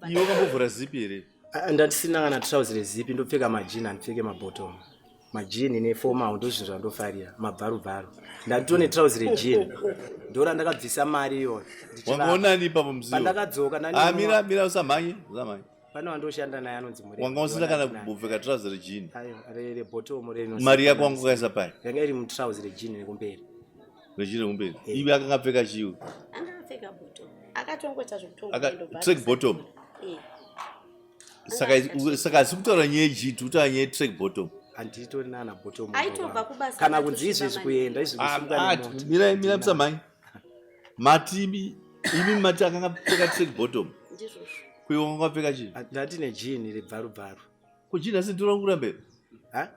Iwe wakambovhura zipi here? Ah, ndandisina kana trouse rezipi ndopfeka majini handipfeke mabottom majini neformal ndozvinhu zvandofarira mabvarubvaru ndatone trouse rejini ndora ndakabvisa mari iyoyo Wangaonani ipapo muzivo? Pandakadzoka ndani- Ah, mira mira usamhanye, usamhanye. Pane wandoshanda naye anonzi Muremwa. Wanga usina kana kupfeka trouse rejini. Ayo, rebottom reno. Mari yako wanga ukaisa pai? Yanga iri mutrouse rejini rekumberi. Rejini rekumberi. Iwe akanga apfeka chiwe. Anga apfeka bottom. Akatongoita zvekutongo Track bottom. Eh. Saka saka asi kutaura nyaya yeG, kutaura nyaya yetrack bottom. Handitori nana bottom. Aitobva kubasa. Kana kunzi izvezvi kuenda izvi Ah, kusimuka ah, nemota. Mira mira musamhanye. Mati imi imi mati akanga apfeka track bottom. Ndizvozvo. Kuiwe wanga wapfeka chii? Ah, ndati nejini rebvarubvaru. Kujini asi ndiro kurambera. Ha?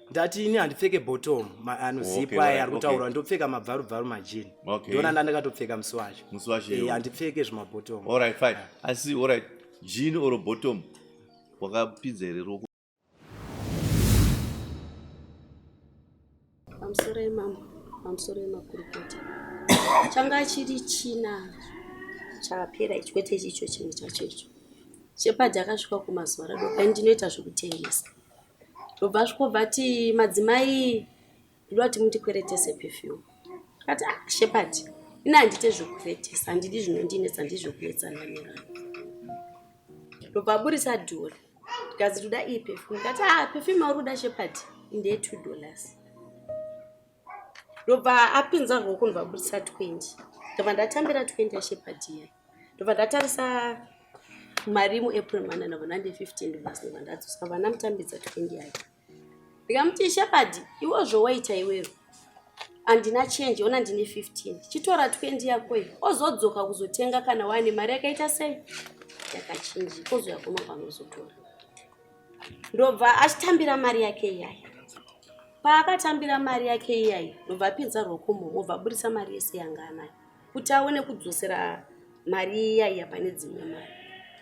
Ndati ini handipfeke bottom anozipwa Okay, aya right, ari kutaura okay. ndopfeka mabvarubvaru majini. Okay. Ndona ndandakatopfeka musi wacho. Musi wacho Eh, iwo. handipfeke zvimabottom. All right, fine. Asi all right. Jean or bottom wakapinza here ruoko? Pamusoro emambo, pamusoro emakurukota. Changa chiri china chapera ichi kwete icho chimwe chacho icho. Shepherd akasvika kumazuva radoka ini ndinoita zvekutengesa. Ndobva asvikobva ati madzimai ndoda kuti mundikweretese perfume. Akati ah Shepherd ini handiite zvekukweretesa handidi zvinondinetsa handidi zvekunetsana nevanhu. Ndobva aburitsa dhori ndikazi ndoda iyi perfume. Ndikati ah perfume yauri kuda Shepherd ndeye $2. Ndobva apinza ruoko ndobva aburitsa 20. Ndobva ndatambira 20 yaShepherd iya. Ndobva ndatarisa mari muApril mana ndobva ndande 15 dollars ndobva ndadzosa ndobva ndamutambidza 20 yake. Ndikamuti Shepherd iwe zvowaita iwewe handina change ona ndine 15 chitora 20 yako iyi ozodzoka kuzotenga kana wane mari yakaita sei yakachinjika ozouya kuno kwanozotora. Ndobva achitambira mari yake iyaya. Paakatambira mari yake iyaya ndobva apinza ruoko muhomwe obva aburitsa mari yese yanga anayo kuti aone kudzosera mari iyaiya pane dzimwe mari.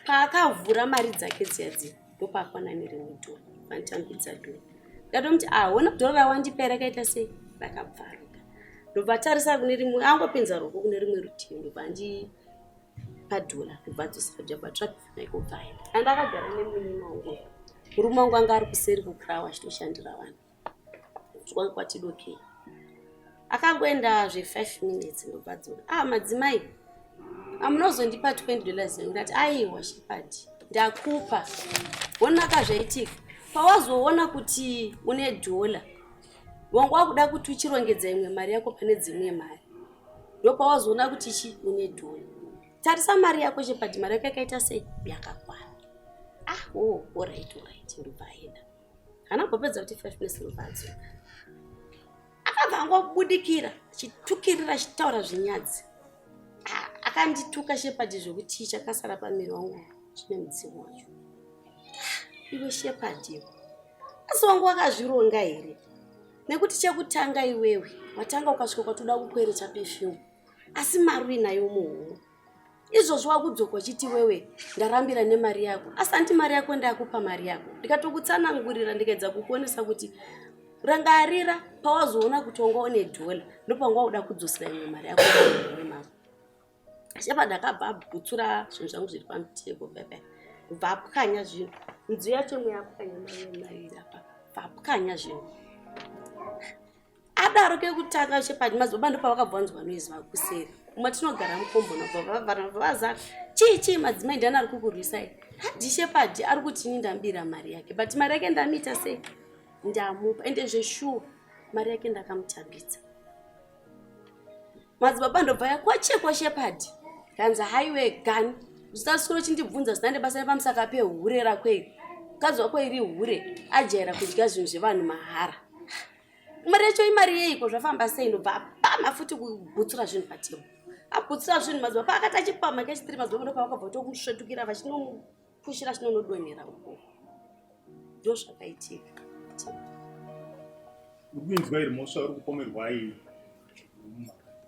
Paakavhura mari dzake dziya dziya ndopaakwana nerimwe dhora vanditambidza dhora. Ndatomuti ah hona dhora rawandipa rakaita sei rakabvaruka. Ndobva atarisa kune rimwe angopinza ruoko kune rimwe rutivi ndobva andipa dhora ndobva adzosera dhora traffic naikobva aenda. Andakagara nemunyima wangu murume wangu anga ari kuseri kukrawa achitoshandira vanhu. Kwanga kwatidokei. Akangoenda zve 5 minutes ndobva adzoka. Ah madzimai amunozondipa 20 dollars yangu ndati aiwa Shepherd ndakupa. Wonaka zvaitika. Pawazoona kuti une dhola wanga wakuda kuti uchirongedza imwe mari yako pane dzimwe mari. Ndopawazoona kuti chi une dhola. Tarisa mari yako Shepherd mari yako yakaita sei yakakwana. Ah oh alright alright ndobva aenda. Kana kupedza kuti 5 minutes ndobva adzoka. Akabva angobudikira achitukirira achitaura zvinyadzi. Ah, akandituka Shepherd zvekuti chakasara pamiri wangu chine mudzimu wacho. Ah, iwe Shepherd iwe. Asi wangu wakazvironga here? Nekuti chekutanga iwewe watanga ukasvika kwatoda kukwereta perfume. Asi mari uinayo muhomwe. Izvozvo wakudzoka uchiti wewe ndarambira nemari yako asi anti mari yako ndakupa mari yako ndikatokutsanangurira ndikaedza kukuonesa kuti rangarira pawazoona kuti wanga une dhola ndopanga wakuda kudzosera imwe mari yako mako. Shepherd akabva abhutsura zvinhu zvangu zviri pamutebo pepe bva apwanya zvinhu midziyo yacho imwe yapwanya mari apa bva apwanya zvinhu adaro kekutanga Shepherd madzibaba ndopavakabva vanzwa noise vakuseri matinogara mukombo nobva vazara chii chii madzimai ndiani ari kukurwisai hadi Shepherd ari kuti ini ndambira mari yake but mari yake ndamuita sei ndamupa ende zveshuwa mari yake ndakamutambidza madzibaba ndobva yakwachekwa Shepherd kanzi haiwe gani usaswera uchindibvunza zina nebasa nepamusaka pehure rako iri mukadzi wako iri hure ajaira kudya zvinhu zvevanhu mahara mari yacho imari yeiko zvafamba sei ndobva apama futi kubhutsura zvinhu patebo abhutsura zvinhu madzibaba akati achipama kechitiri madzibaba ndopavakabva tokusvetukira vachinomupushira chinonodonhera uko ndo zvakaitika. Uri kuinzwa here mhosva uri kupomerwa iyi?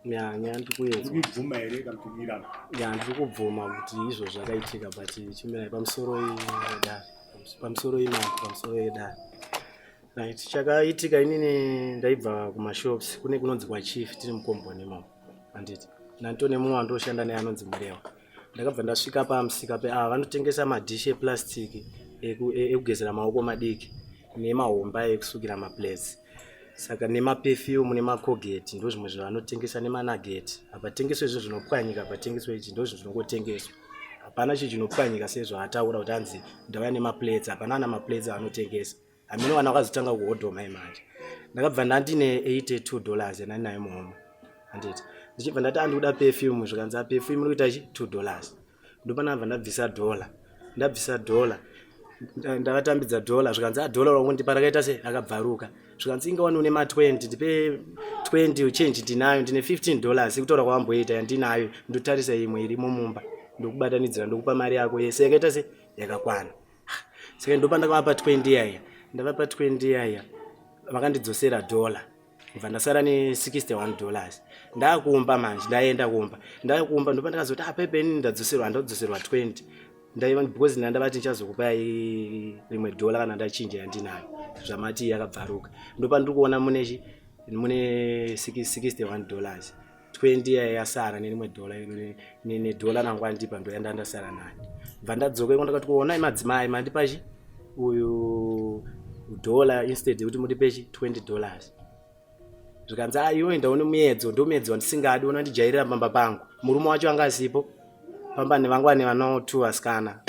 Ya, nyaya ndiri kuinzwa. Uri kuibvuma here kana kuti kuiramba? Ya, ndiri kubvuma kuti izvo zvakaitika but chimirai pamusoro yedare. Pamusoro imambo, pamusoro yedare. Right, chakaitika inini ndaibva kumashops kune kunonzi kwachief tiri mukomboni imomo. Handiti. Nanditone mumwe wandoshanda naye anonzi Murewa. Ndakabva ndasvika pamusika peava vanotengesa madhishi eplastic ekugezera maoko madiki nemahomba ekusukira maplates. Saka nemaperfume nemacogate ndozvimwe zvavanotengesa nemanageti. Hapatengeswe zvinhu zvinopwanyika, hapatengeswe ichi ndozvinhu zvinongotengeswa. Hapana chinhu chinopwanyika sezvaataura kuti hanzi ndauya nemaplates, hapana ana maplates avanotengesa. Hameno vana vakazotanga kuhodhoma imanje. Ndakabva ndandine 82 dollars yandandinayo muhomwe. Handiti. Ndichibva ndati andikuda perfume zvikanzi perfume iri kuita chi 2 dollars. Ndopana ndabvisa dollar. Ndabvisa dollar. Ndavatambidza dollar zvikanzi a dollar raundipa rakaita se rakabvaruka. Zvikanzi inga wani une ma 20 ndipe 20 change ndinayo ndine 15 dollars sekutaura kwawamboita yandinayo ndotarisa imwe irimo mumba ndokubatanidzira ndokupa mari yako yese yakaita se yakakwana. Saka ndopandakavapa 20 yaya. Ndavapa 20 yaya vakandidzosera dollar. Ndibva ndasara ne 61 dollars. Ndakumba manje ndaenda kumba. Ndakumba ndopa ndakazoti ah pepe ini ndadzoserwa ndadzoserwa 20. Ndaiva because ndandavati ndichazokupa rimwe dollar kana ndachinja yandinayo. Zvamati yakabvaruka. Ndopa ndiri kuona mune chi mune 61 dollars. 20 yaya yasara nerimwe dollar nedollar rangu andipa ndoyanda ndasara nayo. Bva ndadzoka iko ndakati kuonai madzimai mandipa chi uyu dollar instead yekuti mundipe chi 20 dollars. Zvikanzi ah iwe enda une muedzo ndomuedzo wandisingadi unondijairira pamba pangu. Murume wacho anga asipo pamba nevangu vane vana 2 vasikana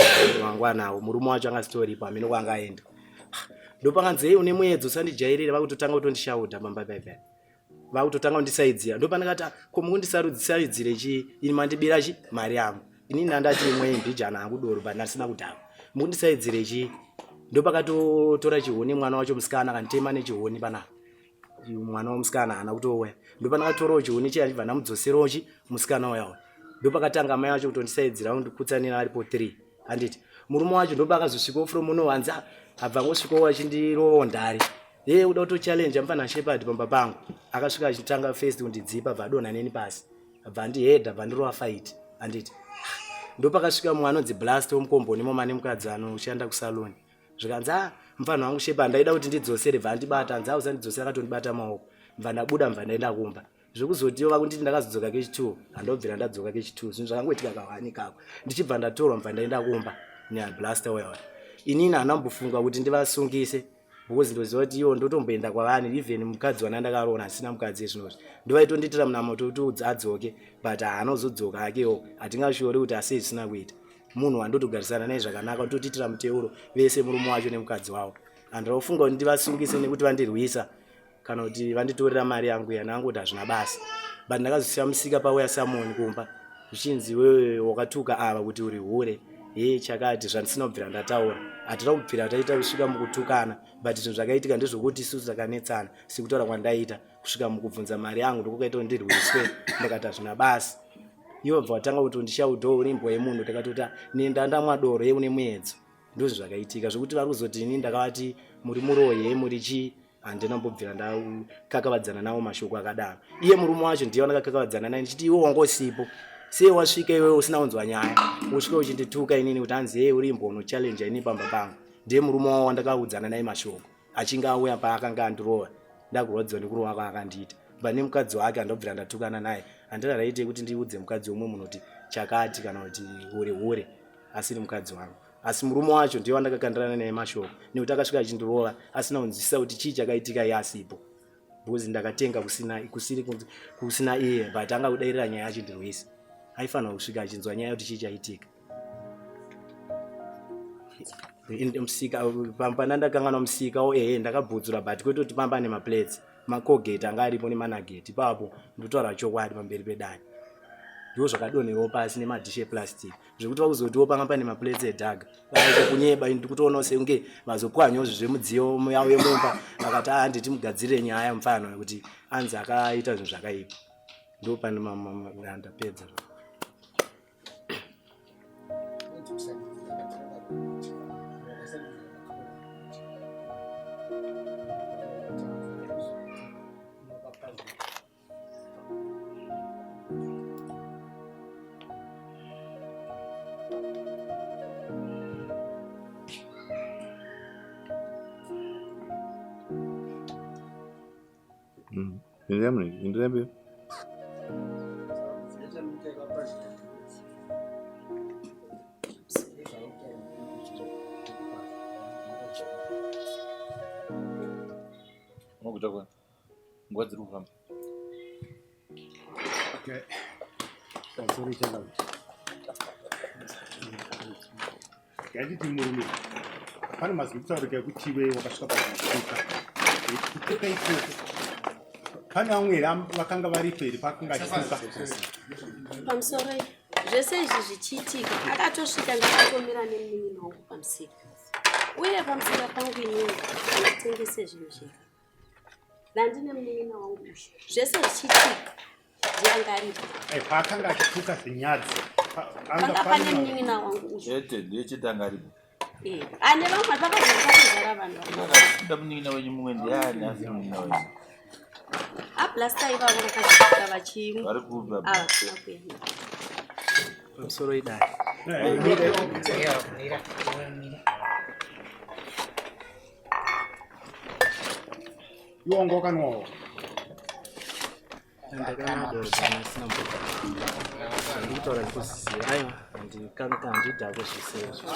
vangu anawo murume wacho anga asitoripo hameno kwaanga aenda. Ndopakanzi hey une muedzo usandijairira vakutotanga kutondishauda pamba paipa. Vakutotanga kundisaidzira ndopandakati ko mukundisaidzire chii ini mandibira chi mari yangu ini ndandati imwe mbijana hangu doro but ndasina kudhakwa mukundisaidzire chii ndopakatotora chihoni mwana wacho musikana akanditema nechihoni panapa mwana wamusikana haana kutouya ndopandakatorawo chihoni chiya achibva ndamudzoserawo chi musikana uya uya ndopakatanga mai vacho kutondisaidzira kundikutsanira aripo 3 handiti murume wacho ndopakazosvikawo from uno hanzi abva angosvikawo achindirovawo ndari Yeye uda kuto challenge mfana Shepard pamba pangu. Akasvika achitanga first kundidzipa bva adonha neni pasi. Bva andihedha bva ndirova fight. Anditi. Ndopakasvika mumwe anonzi Blast wemukomboni imomo ane mukadzi anoshanda kusalon. Zvikanzi ah mfana wangu Shepard ndaida kuti ndidzosere bva andibata hanzi ah usandidzosera akatondibata maoko. Bva ndabuda bva ndaenda kumba. Zvekuzotiwo vakunditi ndakazodzoka kechi2 handobvira ndadzoka kechi2 zvinhu zvakangoitika kahwani kako. Ndichibva ndatorwa bva ndaenda kumba neBlaster uya uya. Inini handina kumbofunga kuti ndivasungise. Because ndoziva kuti iwo ndotomboenda kwavari even mukadzi wana ndakaroora asina mukadzi ezvinozvi ndovaitondiitira munamoto kuti adzoke but haana kuzodzoka hakewo hatingashori kuti asei zvisina kuita munhu wandotogarisana naye zvakanaka ndototiitira muteuro vese murume wacho nemukadzi wavo handira kufunga kuti ndivasungise nekuti vandirwisa kana kuti vanditorera mari yangu yana yangu kuti hazvina basa but ndakazosiya musika pauya samoni kumba zvichinzi wewe wakatuka ava kuti uri hure hee chakati zvandisina kubvira ndataura hatina kubvira taita kusvika mukutukana but zvinhu zvakaitika ndezvokuti isusu takanetsana sekutaura kwandaita kusvika mukubvunza mari yangu ndokukaita kuti ndirwiswe ndakati hazvina basa ivo bva watanga kuti ndishaudho uri imbwa yemunhu ndakatoti nenda ndamwa doro ye une muedzo ndozvo zvakaitika zvekuti vari kuzoti ini ndakavati muri muroyi hee muri chii handina kumbobvira ndakakavadzana nawo mashoko akadaro iye murume wacho ndiye wandakakakavadzana naye ndichiti iwe wanga usipo sei wasvika iwewe usina kunzwa nyaya usvika uchindituka inini kuti hanzi hee uri imbwa unochallenge ini pamba pangu ndiye murume wavo wandakaudzana naye mashoko achinge auya paakanga andirova ndakurwadziwa nekurova kwaakandiita but nemukadzi wake handobvira ndatukana naye handina raiti yekuti ndiudze mukadzi womwe munhu kuti chakati kana kuti hure hure asiri mukadzi wangu asi murume wacho ndiye wandakakandirana naye mashoko nekuti akasvika achindirova asina kunzwisisa kuti chii chakaitika iye asipo because ndakatenga kusina kusiri kusina iye but anga kudairira nyaya achindirwisa aifanira kusvika achinzwa nyaya kuti chii chaitika musika pamba ndakanganwa musika o ehe ndakabhutsura but kwete kuti pamba nemaplates makogeti anga aripo nemanageti ipapo ndotaura chokwadi pamberi pedare ndo zvakadonherawo pasi nemadhishi eplastic zvekuti vakuzotiwo panga pane maplates edhaga kunyeba ndikutoonawo sekunge vazopwanyawo zvi zvemudziyo yavo yemumba vakati a handiti mugadzirire nyaya mufana kuti anzi akaita zvinhu zvakaipa ndo pane ndapedza. Endelea mbele. Makuta nguva dziri kufamba. Okay. Sorry, changamire. Yanditi murume pane mazwi kutaurika ekuti iwe wakasvika pakutuka kutuka ikoko pane vamwe here vakanga varipo here paakanga achituka? Pamusoro zvese izvi zvichiitika akatosvika ndakatomira nemunin'ina wangu pamusika uye pamusika pangu inini anditengese zvinhu zvega ndandine munin'ina wangu uyu zvese zvichiitika ndianga aripo. Eh, paakanga achituka zvinyadzi panga pane munin'ina wangu uyu chete ndiye chete anga aripo. Eh, ane vamwe pakazara vanhu. Nda munin'ina wenyu mumwe ndiani asi munin'ina wenyu? Ablasta ivavo vakasvika vachi vari kupi? Havasina kuenda. Pamusoro idai. Iwe wanga wakanwawo? Ndakanwa doro asina mvura. Ndikutaura ndikuziziva. Aiwa, handikanga handidhakwe zvese izvo.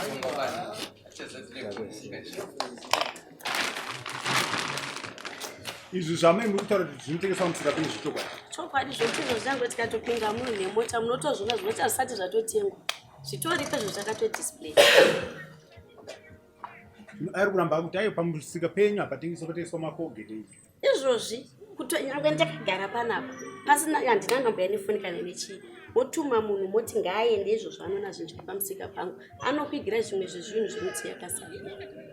Izvi zvamai muri kutaura kuti zvinotengeswa musika penyu zvechokwadi? Chokwadi, zvokuti zvangu tikatopinda munhu nemota munotozviona zvinoti hazvisati zvatotengwa, zvitoripo izvo zvakatodisplay. Ari kuramba kuti aiwa, pamusika penyu hapatengeswa, patengeswa makogete. Izvozvi kunyangwe ndakagara panapa pasina, handina namba yanefoni kana nechii, wotuma munhu moti ngaaende izvozvo anoona zvinhu zviri pamusika pangu, anokuigira zvimwe zvezvinhu zvemiti yakasara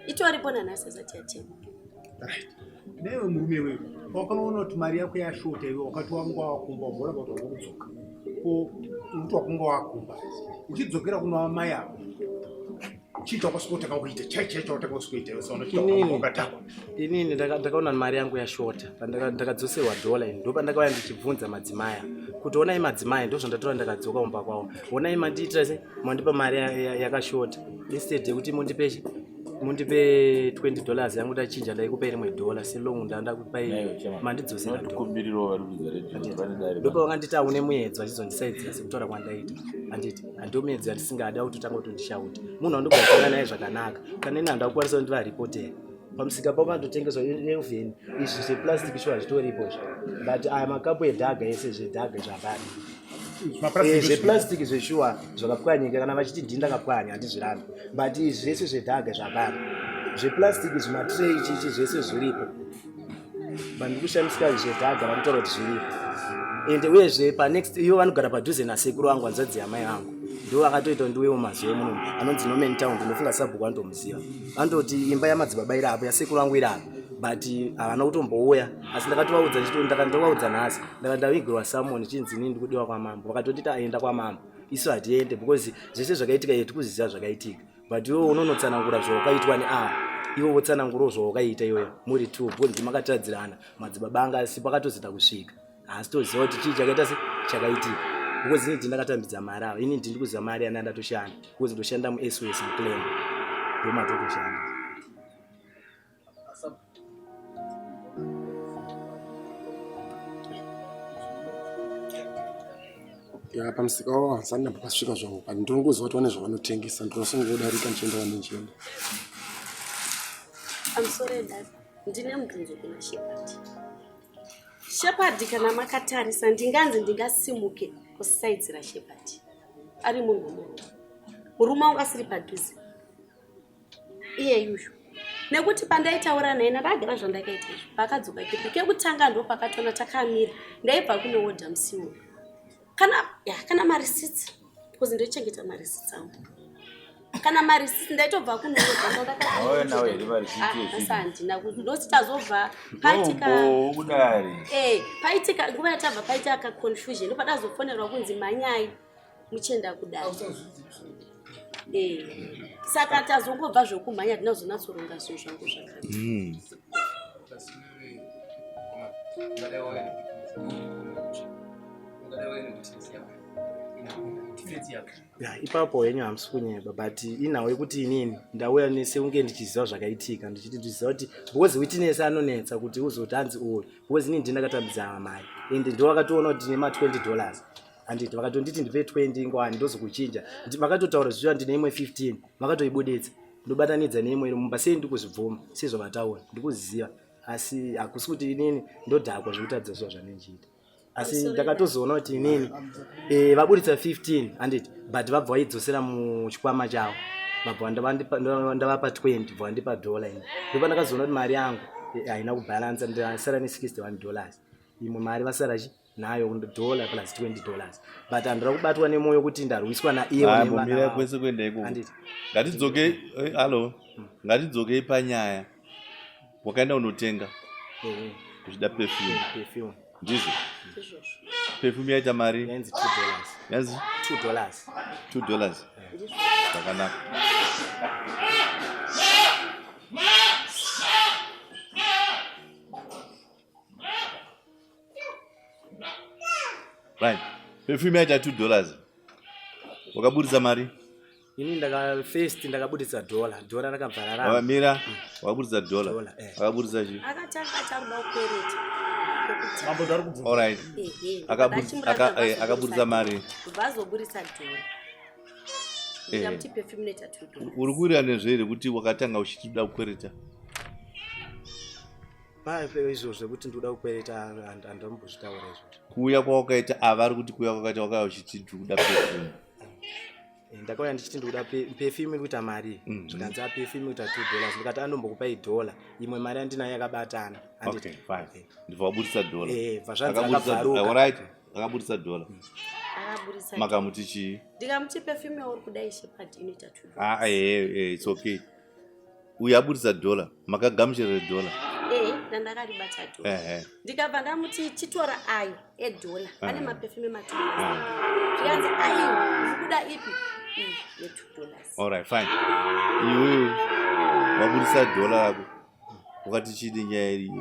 itoripo nanhasi asati yatengwa. Right. Naiwe murume iwewe, wakanoona kuti mari yako yashota, iwe wakati wanga wakumba wabora kuti wakudzoka ko kuti wakunga wakumba uchidzokera kuno amai avo, chii chawakasvika kutanga kuita chai chai chawatanga kusvika kuita iwe Inini. wakadhakwa? Inini ndakaona mari yangu yashota ndakadzoserwa dhola ini ndopandakauya ndichibvunza madzimai kuti onai madzimai, ndozvandatora ndakadzoka kumba kwavo, onai mandiitira se mandipa mari yakashota instead yekuti mundipe mundipe $20 yangu ndachinja ndaikupai rimwe dhola selong ndandakupai mandidzosera dhola. Kumbiriro vari kuridza redio vane dare. Ndopa vakanditi aune muedzo vachizondisaidzira sekutaura kwandaita, handiti handiwo muedzo yandisingada kuti utanga kutondishauta munhu wandogadzana naye zvakanaka. Kana ini handakukwanisa kuti ndivaripotera pamusika pavo panototengeswa elvin izvi zveplastic shuwa zvitoripo izvi, but aya makapu edhaga ese zvedhaga izvi hapana. Zveplastic zveshuwa zvakapwanyika, kana vachiti ndini ndakapwanya handizvirambi, but izvi zvese zvedhaga zvapana, zveplastic zvimatrei chichi zvese zviripo, but ndikushamisika zvedhaga vanotaura kuti zviripo. Ende uyezve panext ivo vanogara padhuze nasekuru vangu, hanzvadzi yamai vangu, ndo vakatoita ndiuyewo mazuva emunomu anonzi Nomen Town. Ndinofunga sabhuku anotomuziva, vanototi imba yamadzibaba iri apo, yasekuru vangu iri apo, but havana kutombouya. Asi ndakatovaudza ndakatovaudza nhasi ndaka ndavigirwa summon chinzi inini ndikudiwa kwamambo, vakatonditi aenda kwamambo, isu hatiende because zvese zvakaitika iye tikuziziva zvakaitika, but iwe unonotsanangura zvawakaitwa neava, iwe wotsanangurawo zvawakaita iweyo muri two because ndimakatadzirana. Madzibaba anga asi pakatozoita kusvika haasi toziva kuti chii chakaita se chakaitika because ini ndakatambidza mari ava, ini ndiri kuziva mari yana ndatoshanda because ndoshanda muSOS muclaim ndomatotoshanda. Ya, pamusika wavo handisati ndambopasvika zvangu, but ndinongoziva kuti vane zvavanotengesa, ndinosingodarika ndichienda vane ndichienda. Pamusoro edare, ndine mubvunzo kuna Shepard. Shepard, kana makatarisa ndinganzi ndingasimuke kusaidzira Shepard ari munhu womurume, murume wangu asiri padhuze iyeyuyu, nekuti pandaitaura naye ndakagara zvandakaita izvo paakadzoka kepi kekutanga ndo pakatona takamira ndaibva kune wodha musiwo kana ya kana marisitsi because ndochengeta marisitsi angu, kana marisitsi ndaitobva Wauya nawo here marisitsi ezvinhu? kunoasa handina ndoti tazobva paitika. Dombo kudare. Eh, paitika nguva yatabva paita ka confusion ndopadazofonerwa kunzi mhanyai muchienda kudare. Eh, saka tazongobva zvokumhanya tinazonatsoronga zvinhu zvangu zvakare. Ya, ipapo henyu hamusi kunyeba, but inhau yekuti inini ndauya nesekunge ndichiziva zvakaitika, ndichiti ndichiziva kuti because witness anonetsa kuti uzoti hanzi uyu, because inini ndini ndakatambidza mari ende ndo vakatoona kuti ndine ma$20, handiti vakatonditi ndipe 20 ingwani ndozokuchinja. Vakatotaura zvichiva ndine imwe 15 vakatoibuditsa ndobatanidza neimwe iri mumba sei ndikuzvibvuma sezvavataura ndikuziva. Asi hakusi kuti inini ndodhakwa zvekutadza zviya zvandinchiita. Asi ndakatozoona kuti inini eh, vaburitsa 15 handiti, but vabva vaidzosera muchikwama chavo, vabva ndavapa 20, bva vandipa dollar ini. Ndopa ndakazoona kuti mari yangu eh, haina kubhalansa, ndasara ne 61 dollars, imwe mari vasara chi nayo dollar plus 20 dollars, but handira kubatwa nemwoyo kuti ndarwiswa naivo Ah, nevana mbomira vavo. kwese kuenda ikoko. Handiti. Ngatidzokei, eh, hallo, ngatidzokei panyaya. Wakaenda unotenga Eh, uchida perfume, perfume ndizvo? Ndizvozvo. Perfume yaita mari yainzi 2 dollars. Yanzi 2 dollars. 2 dollars. Ndizvo. Zvakanaka. Right, perfume yaita 2 dollars, wakaburitsa mari? Ini ndaka first ndakabuditsa dollar, dollar rakabva raramba. Mira, wakaburitsa dollar? Dollar, eh. Wakaburitsa chi? Akatanga acharuda kukwereta. Mambo, ndari kubvunza. Alright. Ehe, Akaburitsa mari. Ndobva azoburitsa dollar. Ndikamuti perfume inoita 2 dollars. Uri kuwirira nezve here kuti wakatanga uchiti uda kukwereta? Paipe izvozvo zvekuti ndikuda kukwereta, handambozvitaura izvozvo. Kuuya kwawakaita, ava ari kuti kuuya kwakaita wakauya uchiti ndiri kuda perfume. Eh, ndakauya ndichiti ndikuda perfume iri kuita mari. Zvikanzi a perfume iri kuita 2 dollars, ndikati andombokupai dollar, imwe mari yandinayo yakabatana. Handiti? Okay, fine, ndibva waburitsa dollar. Eh, bva zvanzi Akaburitsa- rakabvaruka. Alright, akaburitsa dollar. Akaburitsa. Makamuti chii? Ndikamuti perfume yauri kuda, Shepherd, inoita 2 dollars. Ah, eh, eh, it's okay. Uyu aburitsa dollar, makagamuchira dollar? Eh, ndandakaribata dollar. Ndikabva ndamuti chitora ayo edhola, pane maperfume ma 2 dollars. Zvikanzi aiwa, uri kuda ipi? Iyi ye2 dollars. Alright, fine. Iwewe waburitsa dollar rako, wakati chii nyaya iri?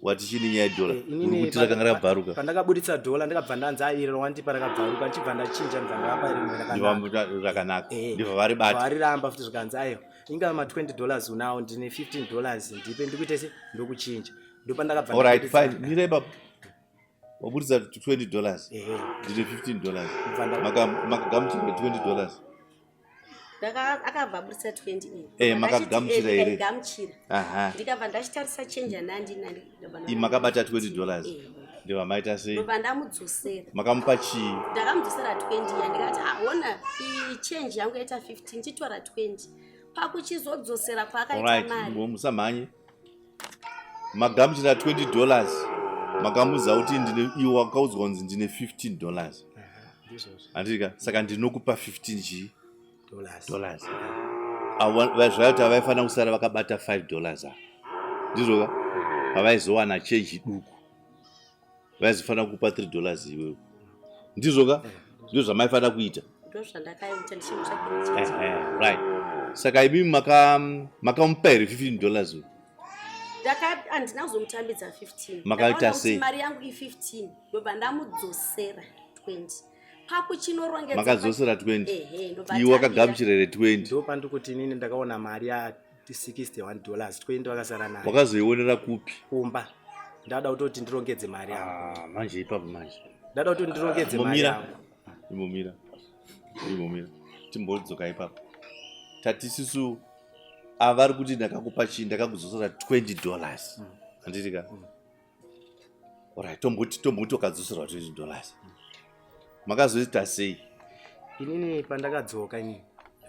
Wati chii nyaya yedhola? Eh, Uri inini kuti rakanga rabvaruka. Pandakabuditsa dhola, ndakabva ndanzi airi rawandipa rakabvaruka, ndichibva ndachinja, ndibva ndavapa rimwe rakanaka. Ndibva rakanaka. Eh. Ndibva varibata. Variramba futi, zvikanzi aiwa, ingava ma 20 dollars unawo, ndine 15 dollars, ndipe ndikuite se ndokuchinja. Ndopandakabva Alright, ndabuditsa- fine, mira ipapo. Waburitsa 20 dollars, Ehe. ndine 15 dollars. Ndibva Makagamuchira 20 dollars? Akabva aburitsa 20 iyi. Eh, makagamuchira here? Ndikagamuchira. Aha. Ndikabva ndachitarisa change yandandina. Iyi makabata 20 dollars, ndibva maita sei? Ndobva ndamudzosera. Makamupa chii? Ndakamudzosera 20 iya, ndikati aona iyi change yangu yaita 15, chitora 20. Pakuchizodzosera kwaakaita Alright, mari. Musamhanye. Magamuchira 20 dollars, makamuudza kuti ndine, iwe wakaudzwa kunzi ndine 15 dollars. Ndizvozvo. Handika? Saka ndinokupa 15 chii? Dollars. Dollars. Zvaiva kuti havaifanira kusara vakabata 5 dollars ava, ndizvoka? Havaizowana change duku, vaizofanira kupa 3 dollars iwewe, ndizvoka? Ndizvo zvamaifanira kuita. Ndo zvandakaita ndichimutsvagira change. Ehe, right, saka imimi makamupa here 15 dollars uyu? Handina kuzomutambidza 15. Makaita Ndakaona kuti sei? mari yangu i15, ndobva ndamudzosera 20 pakuchinorongedza. Makadzosera 20? Ehe, ndobva Iwe wakagamuchira here 20? Ndopandikuti inini ndakaona mari ya 61 dollars, 20 vakasara nayo. Wakazoionera kupi? Kumba, ndada kutoti ndirongedze mari yangu. Ah, manje ipapo manje. Ndada kuti ndirongedze mari Imbomira. yangu. Imbomira, imbomira, timbodzoka ipapo. Tati isusu avari kuti ndakakupa chii? Ndakakudzosera 20 dollars, handiti ka? Alright, tomboti wakadzoserwa 20 dollars, makazoita sei? Inini pandakadzoka inini,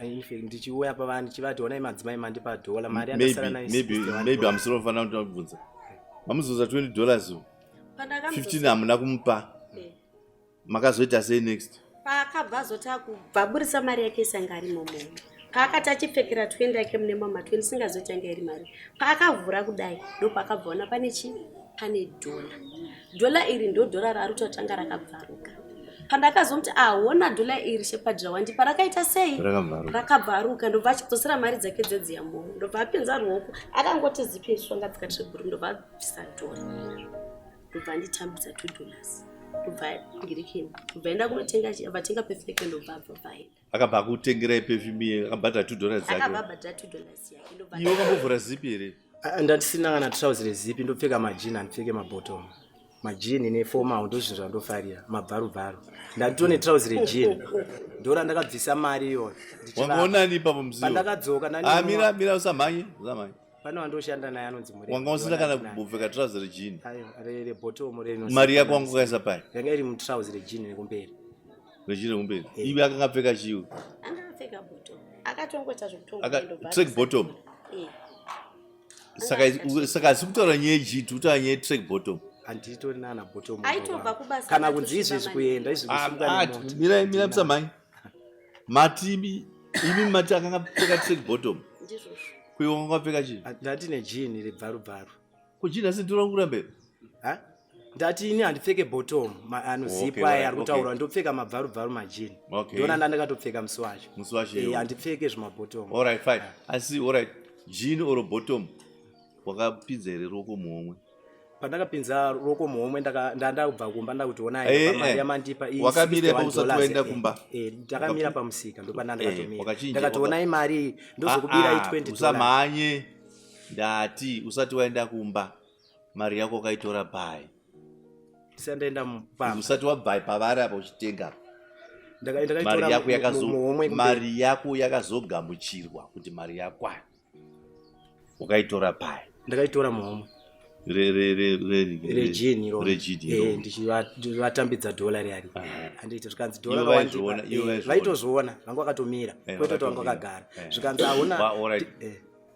in fact ndichiuya pavanhu ndichivati onai madzimai, mandipa dhola, mari yandasara Maybe nayo maybe 61 maybe dollars. hamusiri kufanira kutobvunza. Mamudzosa 20 dollars, 15 Pandakamudzosera- hamuna kumupa. Eh. Makazoita sei next? Paakabva azoti akubva aburisa mari yake isanga ari momomo, paakati achipfekera 20 yake mune mama 20 singazoti yanga iri mari, paakavhura kudai ndopaakabvaona pane chi pane dhola. Dhola iri ndo dhola raari kutotanga rakabvaruka. Pandakazomuti aona dhola iri, Shepherd, rawandipa rakaita sei? Rakabvaruka. Rakabvaruka. Ndobva achidzosera mari dzake dzedziya momo, ndobva apinza ruoko, akangoti zipi shonga dzikati zvebhuru, ndobva abvisa dhola, ndobva anditambidza 2 dollars, ndobva ngirikini, ndobva enda kunotenga, vatenga perfume, ndobva abva vaenda. Akabva akutengerai perfume, akabhadhara 2 dollars dzake? Akabva abhadhara 2 dollars yake, ndobva. Iwe wakambovhura zipi here? Ah, ndandisina kana trouser rezipi, ndopfeka majini, handipfeke mabottom. Majini neformal ndo zvinhu zvandofarira, mabvarubvaru. Ndatone trouser rejini, ndora ndakabvisa mari iyoyo. Wangaonani ipapo muzivo? Pandakadzoka Ah, mira, mira, usamhanye, usamhanye. Pane wandoshanda naye anonzi Murembi. Wanga usina kana Ndandinaye. kumbopfeka trouser rejini. Aiwa, rebottom reno. Mari yako wanga ukaisa pai? Yanga iri mutrouse rejini rekumberi. Rejini rekumberi. Iwe akanga apfeka chiwe. Anga apfeka bottom. Akatongoita zvekutongo. Track bottom. Eh. Saka saka asi kutaura nyaya yejini, kutaura nyaya yetrack bottom. Handitori nana bottom. Aitobva kubasa. Kana kunzi izvezvi kuenda izvi kusimuka nemota. Mira mira musamhanye. Mati imi mati akanga apfeka track bottom. Ndizvozvo. Kuiwe wanga wapfeka chii? Ndati nejini rebvarubvaru. Kujini asi ndiro kurambera. Ha? Ndati ini handipfeke bottom anozipwa aya ari kutaurwa ndopfeka mabvarubvaru majini. Ndona ndandakatopfeka musi wacho. Musi wacho. Eh, handipfeke zvimabottom. All right, fine. Asi all right. Jean or bottom wakapinza here roko muhomwe? Pandakapinza roko muhomwe ndandabva kumba ndakuti onai pamari yamandipa iyi Wakamira ipapo usati waenda kumba. Ndakamira pamusika ndopandandakatomira. Ndakati onai mari iyi ndozokubira i $20. Usamhanye. Ndati usati waenda kumba mari yako wakaitora pai? Ndisati ndaenda pamba. Usati wabva pavari apa uchitenga. Ndakaitora muhomwe. Mari yako yakazogamuchirwa kuti mari yakwana. Wakaitora pai? Ndakaitora muhomwe. Rejini iro. Rejini. Ndichivatambidza dhola riyari. Handiti zvikanzi dhola rawandipa. Vaitozviona, vanga vakatomira. Kwete kuti vanga vakagara. Zvikanzi hauna.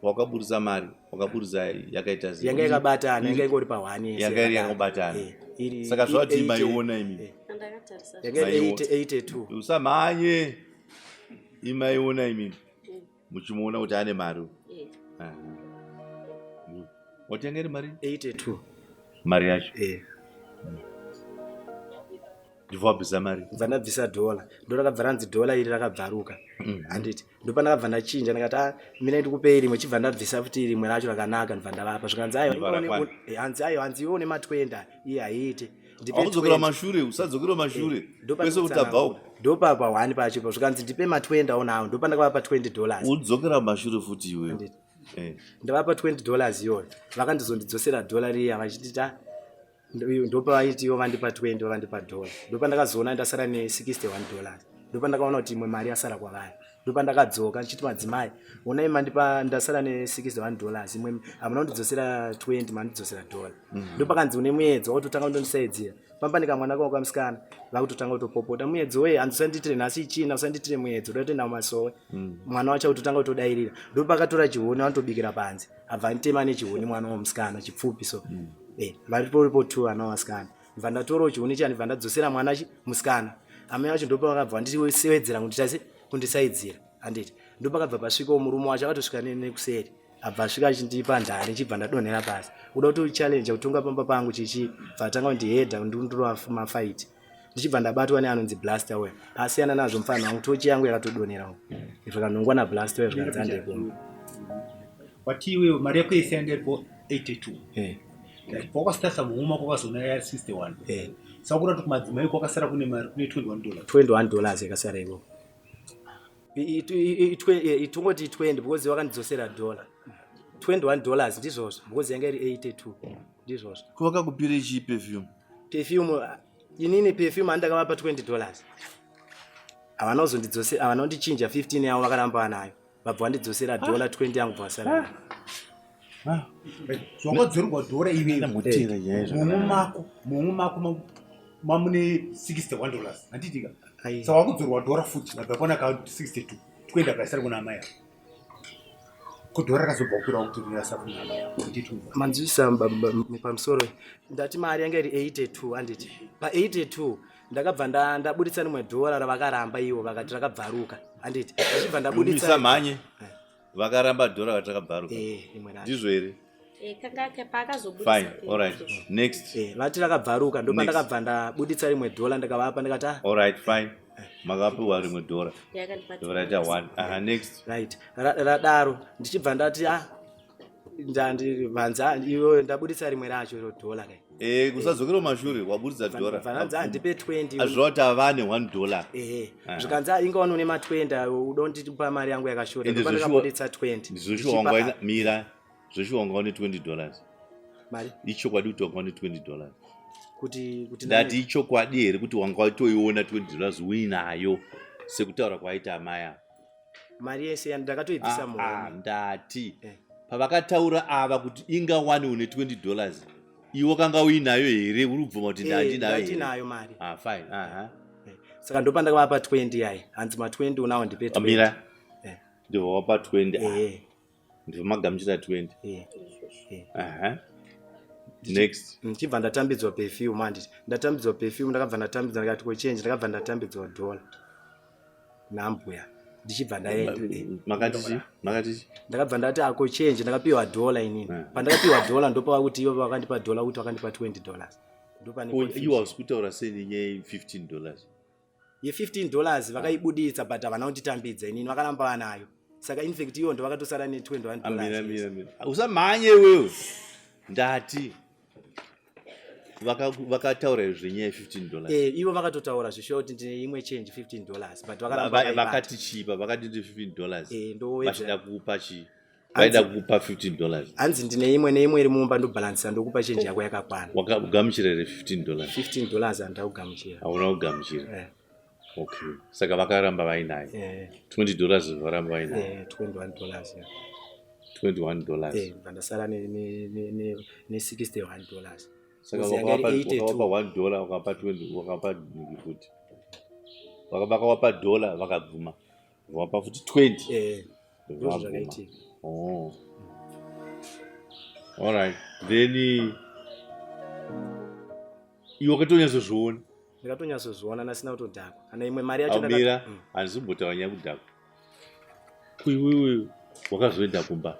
Wakaburitsa mari, wakaburitsa yakaita sei? Yanga yakabatana, yanga ingori pa 1 yese. Yanga iri yakabatana. Saka zvati maiona imi. Ndakatarisa. Yanga iri 82. Usamhanye. Imaiona imi. Muchimuona kuti ane mari. Watenga iri mari? 82. Mari yacho? Ndibva wabvisa mari? Ndibva ndabvisa dhola. Ndorakabva ranzi dhola iri rakabvaruka. Handiti. Ndopandakabva ndachinja ndikati ah mina ndikupei rimwe chibva ndabvisa futi rimwe racho rakanaka ndibva ndavapa. Zvikanzi aiwa hanzi aiwa hanzi iwe une ma20 iye haiite. Akudzokera mashure, usadzokera mashure. Kwese kuti abva uko. Ndopapa 1 pacho ipapo zvikanzi ndipe ma20 aonawo ndopandakavapa $20. Udzokera mashure futi iwewe. Ndavapa $20 iyoyo. Vakandizondidzosera dhola riya vachiti ta ndopavaiti ivo vandipa 20 vandipa dhola. Ndopandakazoona ndasara ne $61. Ndopandakaona kuti imwe mari yasara kwavari. Ndopandakadzoka ndichiti madzimai onai mandipa ndasara ne $61 imwe hamuna kundidzosera 20 mandidzosera dhola. Ndopakanzi une muedzo wakutotanga kundondisaidzira. Pamba nekamwana kangu kamusikana vakutotanga kutopopota muedzo wee hanzi usandiitire nhasi ichina usandiitire muedzo uda kutoenda mumasowe. Mwana wacho kutotanga kutodairira. Ndopakatora chihuni vanotobikira panze. Abva anditema nechihuni mwana womusikana chipfupi so. Varipo 2 vana vasikana. Ndibva ndatorawo chihuni chiya ndibva ndadzosera mwana musikana. Amai vacho ndopavakabva vandisewedzera kundisaidzira. Handiti. Ndopakabva pasvikawo murume wacho akatosvika nekuseri. Abva asvika achindipa ndari ndichibva ndadonhera pasi. Kuda kuti challenge kutonga pamba pangu chichi bva atanga kundihedha kundindura mafight. Ndichibva ndabatwa neanonzi blaster uya. Asiyana nazvo mufana wangu tochi yangu yakatodonera uko. Zvakanongwa na blaster uya zvikanzi handei kumba. Wati iwewe mari yako yese yanga iripo 82. Wakasitasa muhuma kwakazona ya 61. Saka kurati kumadzimai kwakasara kune mari kune $21. $21 yakasara ikoko. Itongoti 20 because wakandidzosera dollar. $21 ndizvozvo because yanga iri 82 ndizvozvo. Ko wakakupira chii perfume? Perfume inini perfume andakavapa $20. Havana kuzondidzosera, havana kundichinja 15 yavo vakaramba vanayo. Vabva vandidzosera dollar 20 yangu vasara. Zvakadzorerwa dhora iwewe. Muhomwe mako mamune $61. Handiti ka? Saka wakudzorwa dhora futi vabva kwana ka 62. 20 akaisara kuna amai avo. Ko dhora rakazobva kukwira kuti rirasa kuna amai avo. Manzwisisa pamusoro. Ndati mari yanga iri 82 handiti. Pa 82 ndakabva ndabuditsa rimwe dhora ravakaramba ivo vakati rakabvaruka. Handiti. Ndichibva ndabuditsa mhanye. Vakaramba dhora vakati rakabvaruka. Ndizvo here? Fine. All right. Next. Vati rakabvaruka ndopa ndakabva ndabuditsa rimwe dhora ndakavapa ndikati ah. All right, fine. Makapiwa rimwe dhora. Ndovaraita 1. Aha, next. Right. Radaro ndichibva ndati ah vanza iwe ndabuditsa rimwe racho iro dhora kai. Kusadzokera mashure wabuditsa dhora. Vanzi handipe 20. Azvoti avane $1. Zvikanzi inga wano nema 20 udondipa mari yangu yakashota. Ndopa ndakabuditsa 20. Ndizvo wanga mira. Zveshuwa wanga une $20. Mari? Ichokwadi kuti wanga une $20. Kuti ndati ichokwadi here kuti wanga watoiona $20 uinayo sekutaura kwaita amai ava? Mari yese ndakatoibvisa muhomwe. Ndati. Pavakataura ava kuti inga wani une 20 dollars, iwe wakanga uinayo here? Uri kubvuma kuti ndandinayo here? Ndinayo mari. Ah, fine. Aha. Saka ndopandakavapa 20 yayi, hanzi ma20 unawo, ndipe 20. Mira. Eh. Ndibva wapa 20. Ah, ndibva magamuchira 20. Aha. Next. Ndichibva ndatambidzwa perfume, handiti? Ndatambidzwa perfume, ndakabva ndatambidzwa, ndikati ko change? Ndakabva ndatambidzwa dollar nambuya, ndichibva ndaenda. Makati chi? Makati chi? Ndakabva ndati ako change, ndakapiwa dollar inini. Pandakapiwa dollar, ndopava kuti ivo vakandipa dollar, kuti vakandipa $20, ndopane Ko, confusion. iwe hausi kutaura sei nenyaya ye15 dollars? Ye15 dollars vakaibuditsa, but havana kunditambidza inini, vakaramba vanayo. Saka infact ivo ndo vakatosara ne21 Amira, dollars. mira, mira, usamhanye iwewe. Ndati vakataura zvenyaya ye15 dollars. Eh, ivo vakatotaura zvishuwa kuti ndine imwe change $15, but vakaramba vakaibata. Vakati chipa? Vakati ndi $15? Eh, ndowedzera. Vachida kukupa chii? Vaida kukupa $15? Hanzi ndine imwe neimwe iri mumba, ndobhalansisa, ndokupa change yako yakakwana. Wakagamuchira here $15? $15 handida kugamuchira. Hauna kugamuchira? Eh. Okay, saka vakaramba vainayo? Eh. $20 varamba vainayo? Eh, $21, yeah. $21. Eh, ndibva ndasara ne $61. Saka Kuzi yanga iri 82. wakavapa $1, wakapa 20, wakapa niki futi, vakawapa dollar, vakabvuma, wapa futi 20. Eh, ndozvo Vabvuma. zvakaitika. Oh. Alright. Then iwe wakatonyatsozviona? Ndakatonyatsozviona ndasina kutodhakwa kana imwe mari yacho. Amira, handisi kumbotaura nyaya yekudhakwa. Kuiwewe wakazoenda kumba,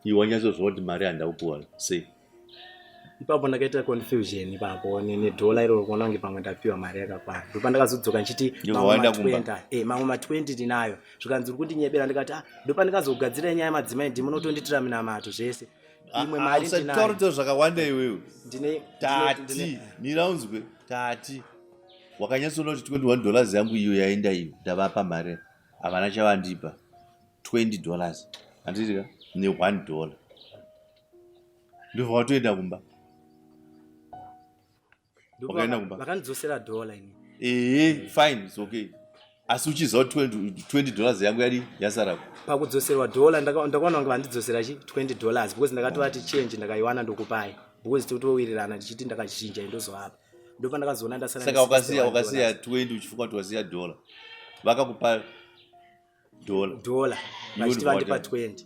iwe wanyatsozviona kuti mari handakupiwa sei? Ipapo ndakaita confusion ipapo nedhola iroro, kuona kunge pamwe ndapiwa mari yakakwana. Ndopa ndakazodzoka ndichiti Ndibva mamwe waenda kumba. ma20, mamwe ma20 ndinayo, zvikanzi uri kundinyebera. Ndikati ah, ndopa ndikazogadzira nyaya yamadzimai, ndimi munotonditira minamato zvese, imwe mari Usataura ndinayo. taura zvakawanda iwewe. Tati mira unzwe. Tati wakanyatsoona kuti $21 yangu iyo yaenda, iyo ndavapa mari, havana chavandipa, $20, handitika, ne$1, ndobva watoenda kumba. Wakaenda kumba? Vakandidzosera dhola ini. Ehe, fine, it's okay, asi uchiziva kuti $20 yangu yadi yasarako. Pakudzoserwa dhola, ndakaona kunge vandidzosera chi $20, because ndakatovati change ndakaiwana ndokupai, because totowirirana ndichiti ndakachinja indozoapa. Ndopa ndakazoona ndasara Saka ne wakasiya $61. wakasiya 20 uchifunga kuti wasiya dhola, vakakupa dhola. Dhola. Iwe Vachiti ndobva vandipa watenda. 20.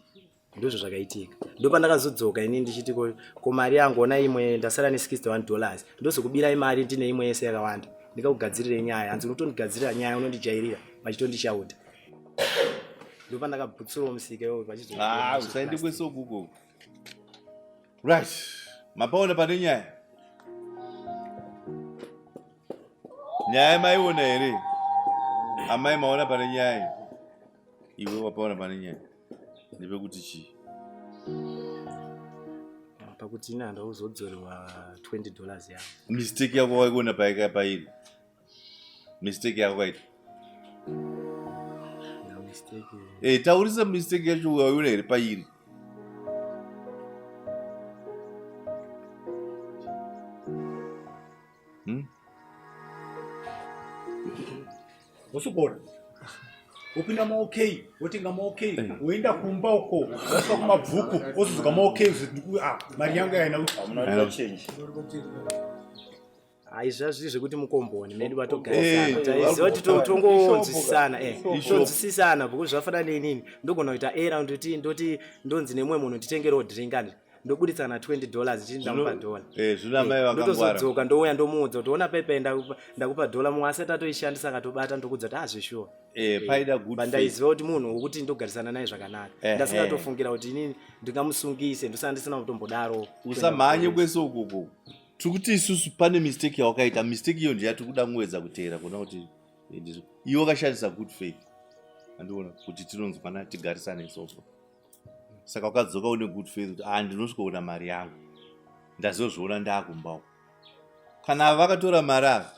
Ndozvo zvakaitika. Ndopandakazodzoka ini ndichiti ko mari yangu, ona imwe ndasara ne$61, ndozokubirai mari, ndine imwe yese yakawanda, ndikakugadzirirei nyaya. Hanzi unotondigadzirira nyaya, unondijairira, vachitondishauta. Ndopandakabhutsurawo musika iwoyo. Ah, usaende kwese ukuko. Right, mapaona pane nyaya. Nyaya maiona here, amai? Maona pane nyaya? Iwe wapaona pane nyaya ndepekuti chii? Pakuti ini handauzodzorerwa $20 yangu. Mistake yako waikuona paika pairi mistake yako kaita? No mistake. Eh, taurisa mistake yacho, waiona here pairi? Wosokora wopinda maOK, wotenga maOK, woenda kumba uko, wasvika kumabvuku, wozodzoka maOK. Ah, mari yangu yaina. Hamuna change. Hai, zvazviri zvekuti mukomboni medu vatogarisana, taiziva kuti tongonzwisisana, tonzwisisana, because zvafanana neinini, ndogona kuita era, ndoti ndonzi nemumwe munhu nditengerewo drink, andi ndobuditsa na $20, chii, ndamupa dhola. Zvino amai vakangwara. Ndotozodzoka, ndouya, ndomuudza kuti ona pepe, ndakupa dhola, mumwe asati atoishandisa akatobata, ndokudza kuti azveshuwa. Paida good faith. Bandaiziva kuti munhu wokuti ndogarisana naye zvakanaka. Ndasingatofungira kuti inini ndingamusungise, ndosanga ndisina kutombodaro. Usamhanye kwese ukoko. Tiri kuti isusu pane mistake yawakaita. Mistake iyo ndeyatiri kuda kuedza kuteera kuona kuti iwe wakashandisa good faith, andiona kuti tinonzwana, tigarisane sofo. Saka wakadzoka une good faith kuti ah, ndinosvikoona mari yangu, ndazozviona ndaakumbawo. Kana ava vakatora mari ava,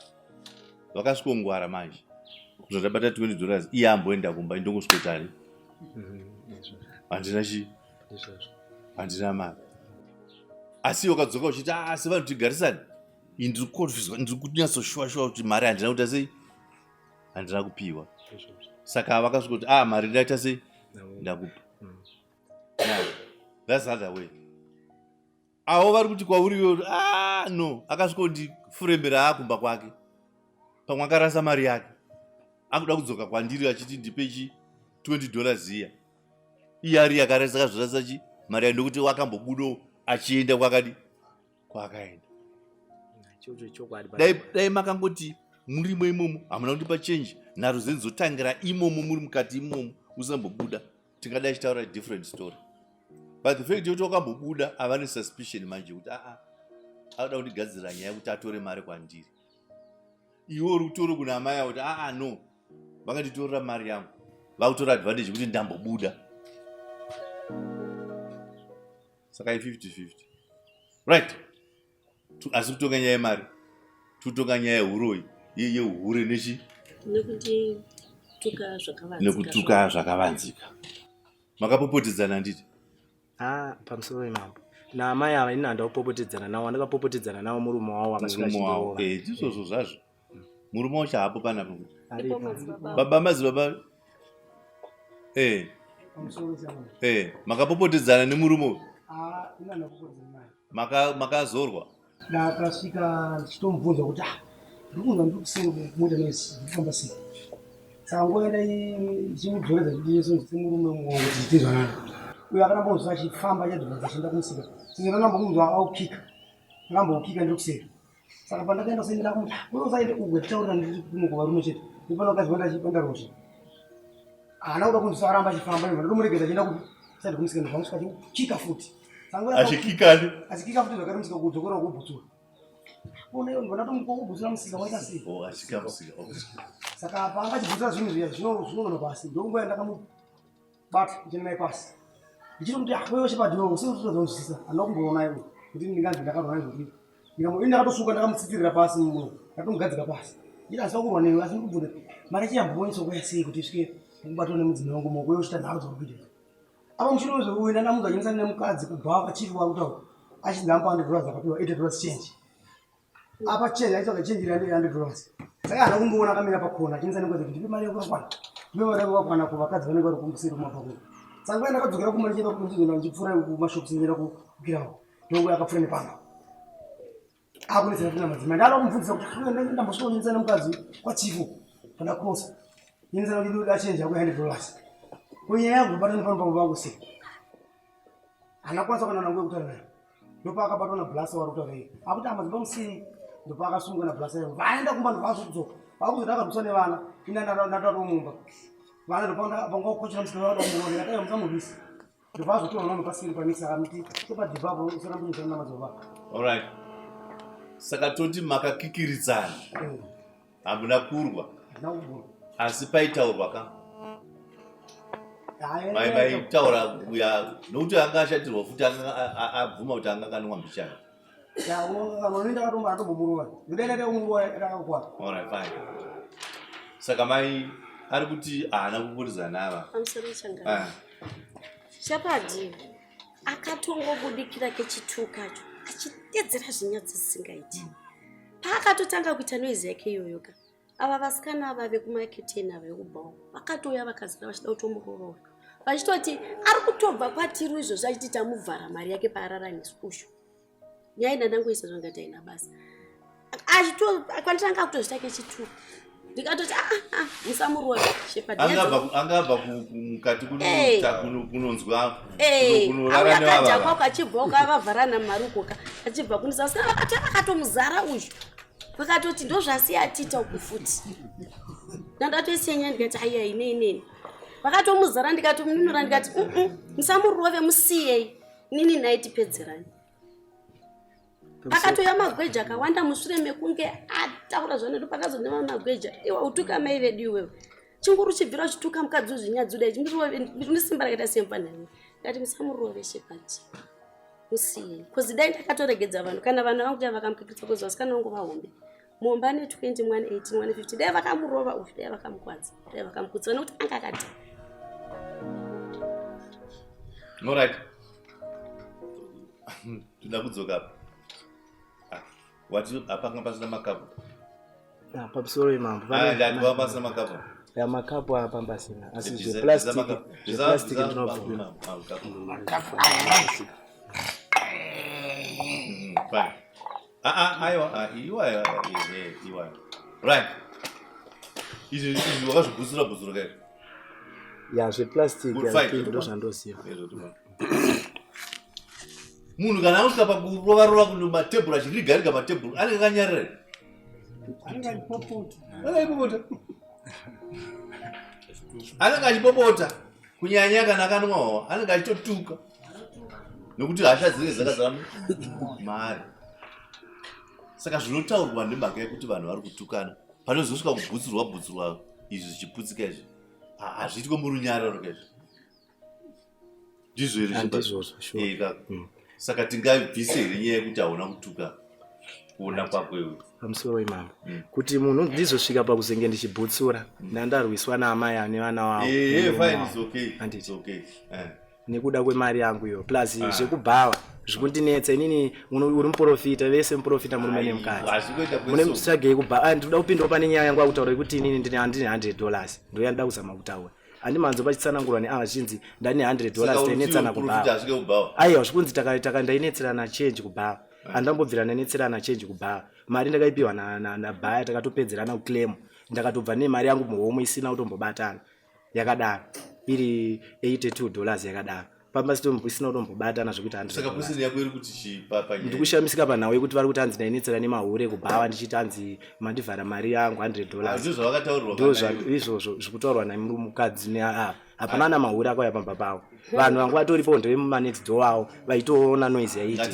vakasvikongwara manje kuti ndabata $20, iye amboenda kumba, indongosvikotani, handina chii, handina mari. Asi iwe wakadzoka uchiti ah, asi vanhu tigarisane, ini ndiri kukonfuswa, ndiri kunyatsoshuwa shuwa kuti mari handina kuita sei, handina kupiwa. Saka vakasvika kuti ah, mari ndaita sei, ndakupa. Now, That's other way. Avo vari kuti kwauri iwe ah no, akasvikondifurembera akumba kwake. Pamwe akarasa mari yake. Akuda kudzoka kwandiri achiti ndipe chi 20 dollars iya. Iye ari yakarasa akazvirasa chi mari yake ndokuti wakambobudo achienda kwakadi kwaakaenda. Dai, dai makangoti murimo imomo hamuna kundipa change nharo dzenyu dzotangira imomo muri mukati imomo usambobuda tingadai chitaura different story but the fact yekuti wakambobuda ava nesuspicion manje kuti aa akuda kundigadzirira nyaya yekuti atore mari kwandiri iwe uri kutoro kuna amai avo kuti aa no vakanditorera mari yangu vakutora advantage yekuti ndambobuda saka i 50 50 right asi kutonga nyaya yemari tutonga nyaya yehuroyi yeuhure nechi nekutuka zvakavanzika makapopotedzana handiti ah, pamusoro wemambo naamai ava ini handa kupopotedzana nawo andakapopotedzana nawo murume wawo akasvika achindorova eh, ndizvozvo zvazvo murume wacho haapo panapa baba madzibaba eh. Eh, makapopotedzana nemurume uyu ah, Makazorwa? Ndakasvika ndichitomubvunza kuti ah, ndiri kunzwa ndiri kusei mota noise ndiri kufamba sei. Saka nguva yandaichimudzoredza semurume mumwe kuti zviite zvanaka. Uyo akaramba kunzwa achifamba achadhonza achienda kumusika. Sezvo ndakambo kunzwa aukika. Ndakambo ukika ndiri kuseri. Saka pandakaenda kuseri ndakamuti ah, wewe usaende uko titaurira ndiri kuno kuvarume chete. Ndipano kazi pandarosha. Haana kuda kunzwa aramba achifamba ndotomuregedza achienda kupi side kumusika ndobva achikika futi. Achikikani? Achikika futi zvakare musika kudzokera kubhutsura. Ona iwe ndibva ndatomuka kubhutsura musika waita sei? Oh, achika musika. Oh. Saka apa anga achibhutsura zvinhu zviya zvinonona pasi. Ndokunguva yandakamubata ndichenda naye pasi. Ndichitomuti ah wewe shepadi wewe usiri kutoda kunzwisisa. Handina kumboona iwe kuti ndinganzi ndakarwa naye zvekuti. Ndikamu ini ndakatosuka ndakamutsitirira pasi muno. Ndatomugadzika pasi. Nditi asina kurwa newe asi ndikubvunza mari chiyambonetsa kuya sei kuti isvike kubatwa nemudzimai wangu maoko yochita nharo dzauri kuita. Apa mushure wezvekuenda ndamunzwa achinetsana nemukadzi kubva pachief wakutaura achinzi amupa 100 dollars akapiwa 80 dollars change. Apa change aitsvaga change iri 100 dollars. Saka haana kumboona akamira pakona achinetsana nemukadzi kuti ndipe mari yako yakakwana. Ndipe mari yako yakakwana kuvakadzi vanenge vari kumuseri kumabva kuno. Saka nguva ndakadzokera kumba ndichienda kuchizoenda ndichipfuura kumashops ndichienda kukirawo. Ndonguva yakapfuura nepamba. Akunetsana tina madzimai. Ndada kumubvunzisa kuti ndambosvika kunetsana nemukadzi kwachief pandakrosa. Netsana kuti ndoda change yako 100 dollars. Ko nyaya yangu kubatana pano pamwe pangu sei? Haana kukwanisa kuwana nguva yekutaura naye. Ndopaakabatwa naBlasa wari kutaura iye. Akuti amadzibaba musiyei. Ndopaakasungwa naBlasa iye. Vaenda kumba ndopazodzoka. Vakuzoti akaduswa nevana. Ini ndatova mumba. Vana ndopanga kukochera musikana vakada kumuona. Ndikati aiwa musamurwisa. Ndopazotorwa vanhu pasiri panisa amuti topadhibha apo usarambe uchiita namadzibaba. Alright. Saka toti makakikiridzana. Hamuna kurwa. Asi paitaurwa ka? Mai maitaura uya nokuti anga ashatirwa futi anga abvuma kuti anga akanwa mbichana. Alright, fine. Saka mai ari kuti haana kuburizana nava. Pamusoro changana. Ah. Shepard akatongobudikira kechitu kacho achitedzera zvinyadzi zvisingaiti. Paakatotanga kuita noise yake iyoyo ka. Ava vasikana ava vekumaketeni ava vekubhawa vakatouya vakazara vachida kutomuroora. Vachitoti ari kutobva kwatiri izvozvi achiti tamuvhara mari yake paarara nesu ushu. Nyaya ndandangoisa zvangati haina basa. Achito kwanditanga kutozvita kechitu. Ndikatoti ah, ah, musamuroora Shepard. Angabva mukati kunonzwa kunorara nevava. Akadhakwa achibva uko avavharana mari uko ka achibva kunisa asi akati akatomuzara uyu. Vakatoti ndozvasiya atiita uku futi. Ndandatoisiya nyaya ndikati aiya ine ineni. Vakatomuzara ndikatomununura ndikati musamurove musiyei. Nini naye tipedzerani. Pakatouya magweja akawanda mushure mekunge ataura zvanodo pakazoneva magweja iwe utuka mai vedu iwewe. Chinguru chibvira uchituka mukadzi uzvinyadzi udai une simba rakaita semfanani. Ndikati musamurove Shepard. Musiyei. Cause dai ndakatoregedza vanhu kana vanhu vangu dai vakamukikiritsa cause vasikana vangu vahombe. Muhombe ane 20 mwana 18 mwana 50 dai vakamurova uyu dai vakamukwadza dai vakamukudza nekuti anga akadhakwa. Alright. Toda kudzoka apa. Ah, wati hapanga pasina makapu. Ah, pamusoro imambo. Ah, ndati panga pasina makapu. Ya makapu apa pasina asi zveplastic zveplastic ndinobvuma. Makapu. Fine. Ah ah aiwa ah iwayo eh iwayo. Right. Izvi izvi wakazvibhutsura bhutsura kai. Ya zveplastic I think ndozvandoziva. Munhu kana anosvika pakurova rova kuno matebhuru achiriga riga matebhuru anenge akanyarara. Anenge achipopota. Anenge achipopota. Anenge achipopota kunyanya kana akanwa hwawa anenge achitotuka nekuti hasha dzinenge dzakazara maari. Saka zvinotaurwa nemhaka yekuti vanhu vari kutukana panozosvika kubhutsurwa bhutsurwa izvi zvichiputsika izvi hazviitwe murunyararo ka izvi. Ndizvo here Handizvozvo, sure. Eh, kaka. Saka tingabvise here nyaya yekuti hauna kutuka kuona kwako iwe? Pamusoro imambo. Kuti munhu ndizosvika pakuzenge ndichibhutsura ndandarwiswa naamai ane vana wavo. Eh, eh, nemurume fine, wavo. it's okay. Handiti. It's okay. Eh. Nekuda kwemari yangu iyo plus zvekubhawa zvikundinetsa inini uri muprofita vese muprofita murume nemukadzi. Hazvikuita Mune kweso. tsvagei kubhawa. Ah, ndinoda kupindawo pane nyaya yangu akutaura yekuti inini ndine handine $100 ndoyandida kuzama kutaura. Handimanzo pachitsanangurwa neava zvichinzi ndane $100 tainetsana kubhawa. Aiwa zvikunzi taka ndainetserana change kubhawa. Handambobvira ndanetserana change kubhawa. Mari ndakaipiwa nabhaya takatopedzerana kuclaim. Ndakatobva nemari yangu muhomwe isina kutombobatana. Yakadaro. Iri $82 yakadaro. Pamba isina kutombobatana zvekuti $100. Saka question yako iri kuti chii panyaya? Ndikushamisika panhau yekuti vari kuti hanzi ndainetsera nemahure kubhawa ndichiti hanzi mandivhara mari yangu $100. Ndizvo zvavakataurirwa Ndo izvozvo zvikutaurwa nemukadzi neava. Hapana ana mahure akauya pamba pavo. Vanhu vanga vatoripo ndevemumanext door avo vaitoona noise yaiitika.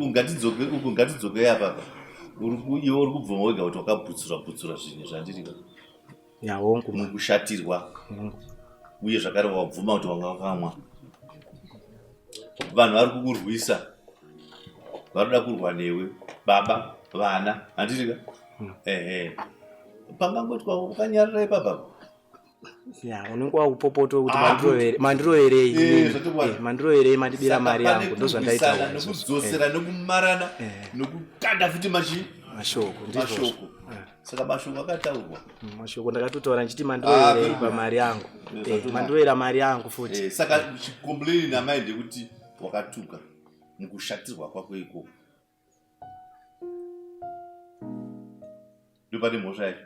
Ngatidzoke uku, ngatidzoke apa. Iwe uri kubvuma wega kuti wakabhutsura bhutsura zvinhu zvandiri. Ya, hongu. Mukushatirwa. Uye zvakare wabvuma kuti wanga wakamwa. Vanhu vari kukurwisa. Vanoda kurwa newe, baba, vana, handiti ka? Ehe. Pangangoitwa ukanyarara ipapa. Ya, unenge wakupopota kuti mandiroverei. Mandiroverei mandibira mari yangu ndozvandaita. Nekudzosera nekumarana nekukanda futi mashoko ndizvozvo. Mashoko. Saka mashoko akataurwa. Mashoko ndakatotaura ndichiti mandiroverei pamari yangu. Mandirovera mari yangu futi. Saka chicomplain namai ndekuti wakatuka mukushatirwa kwako ikoko. Ndopane mhosva yacho.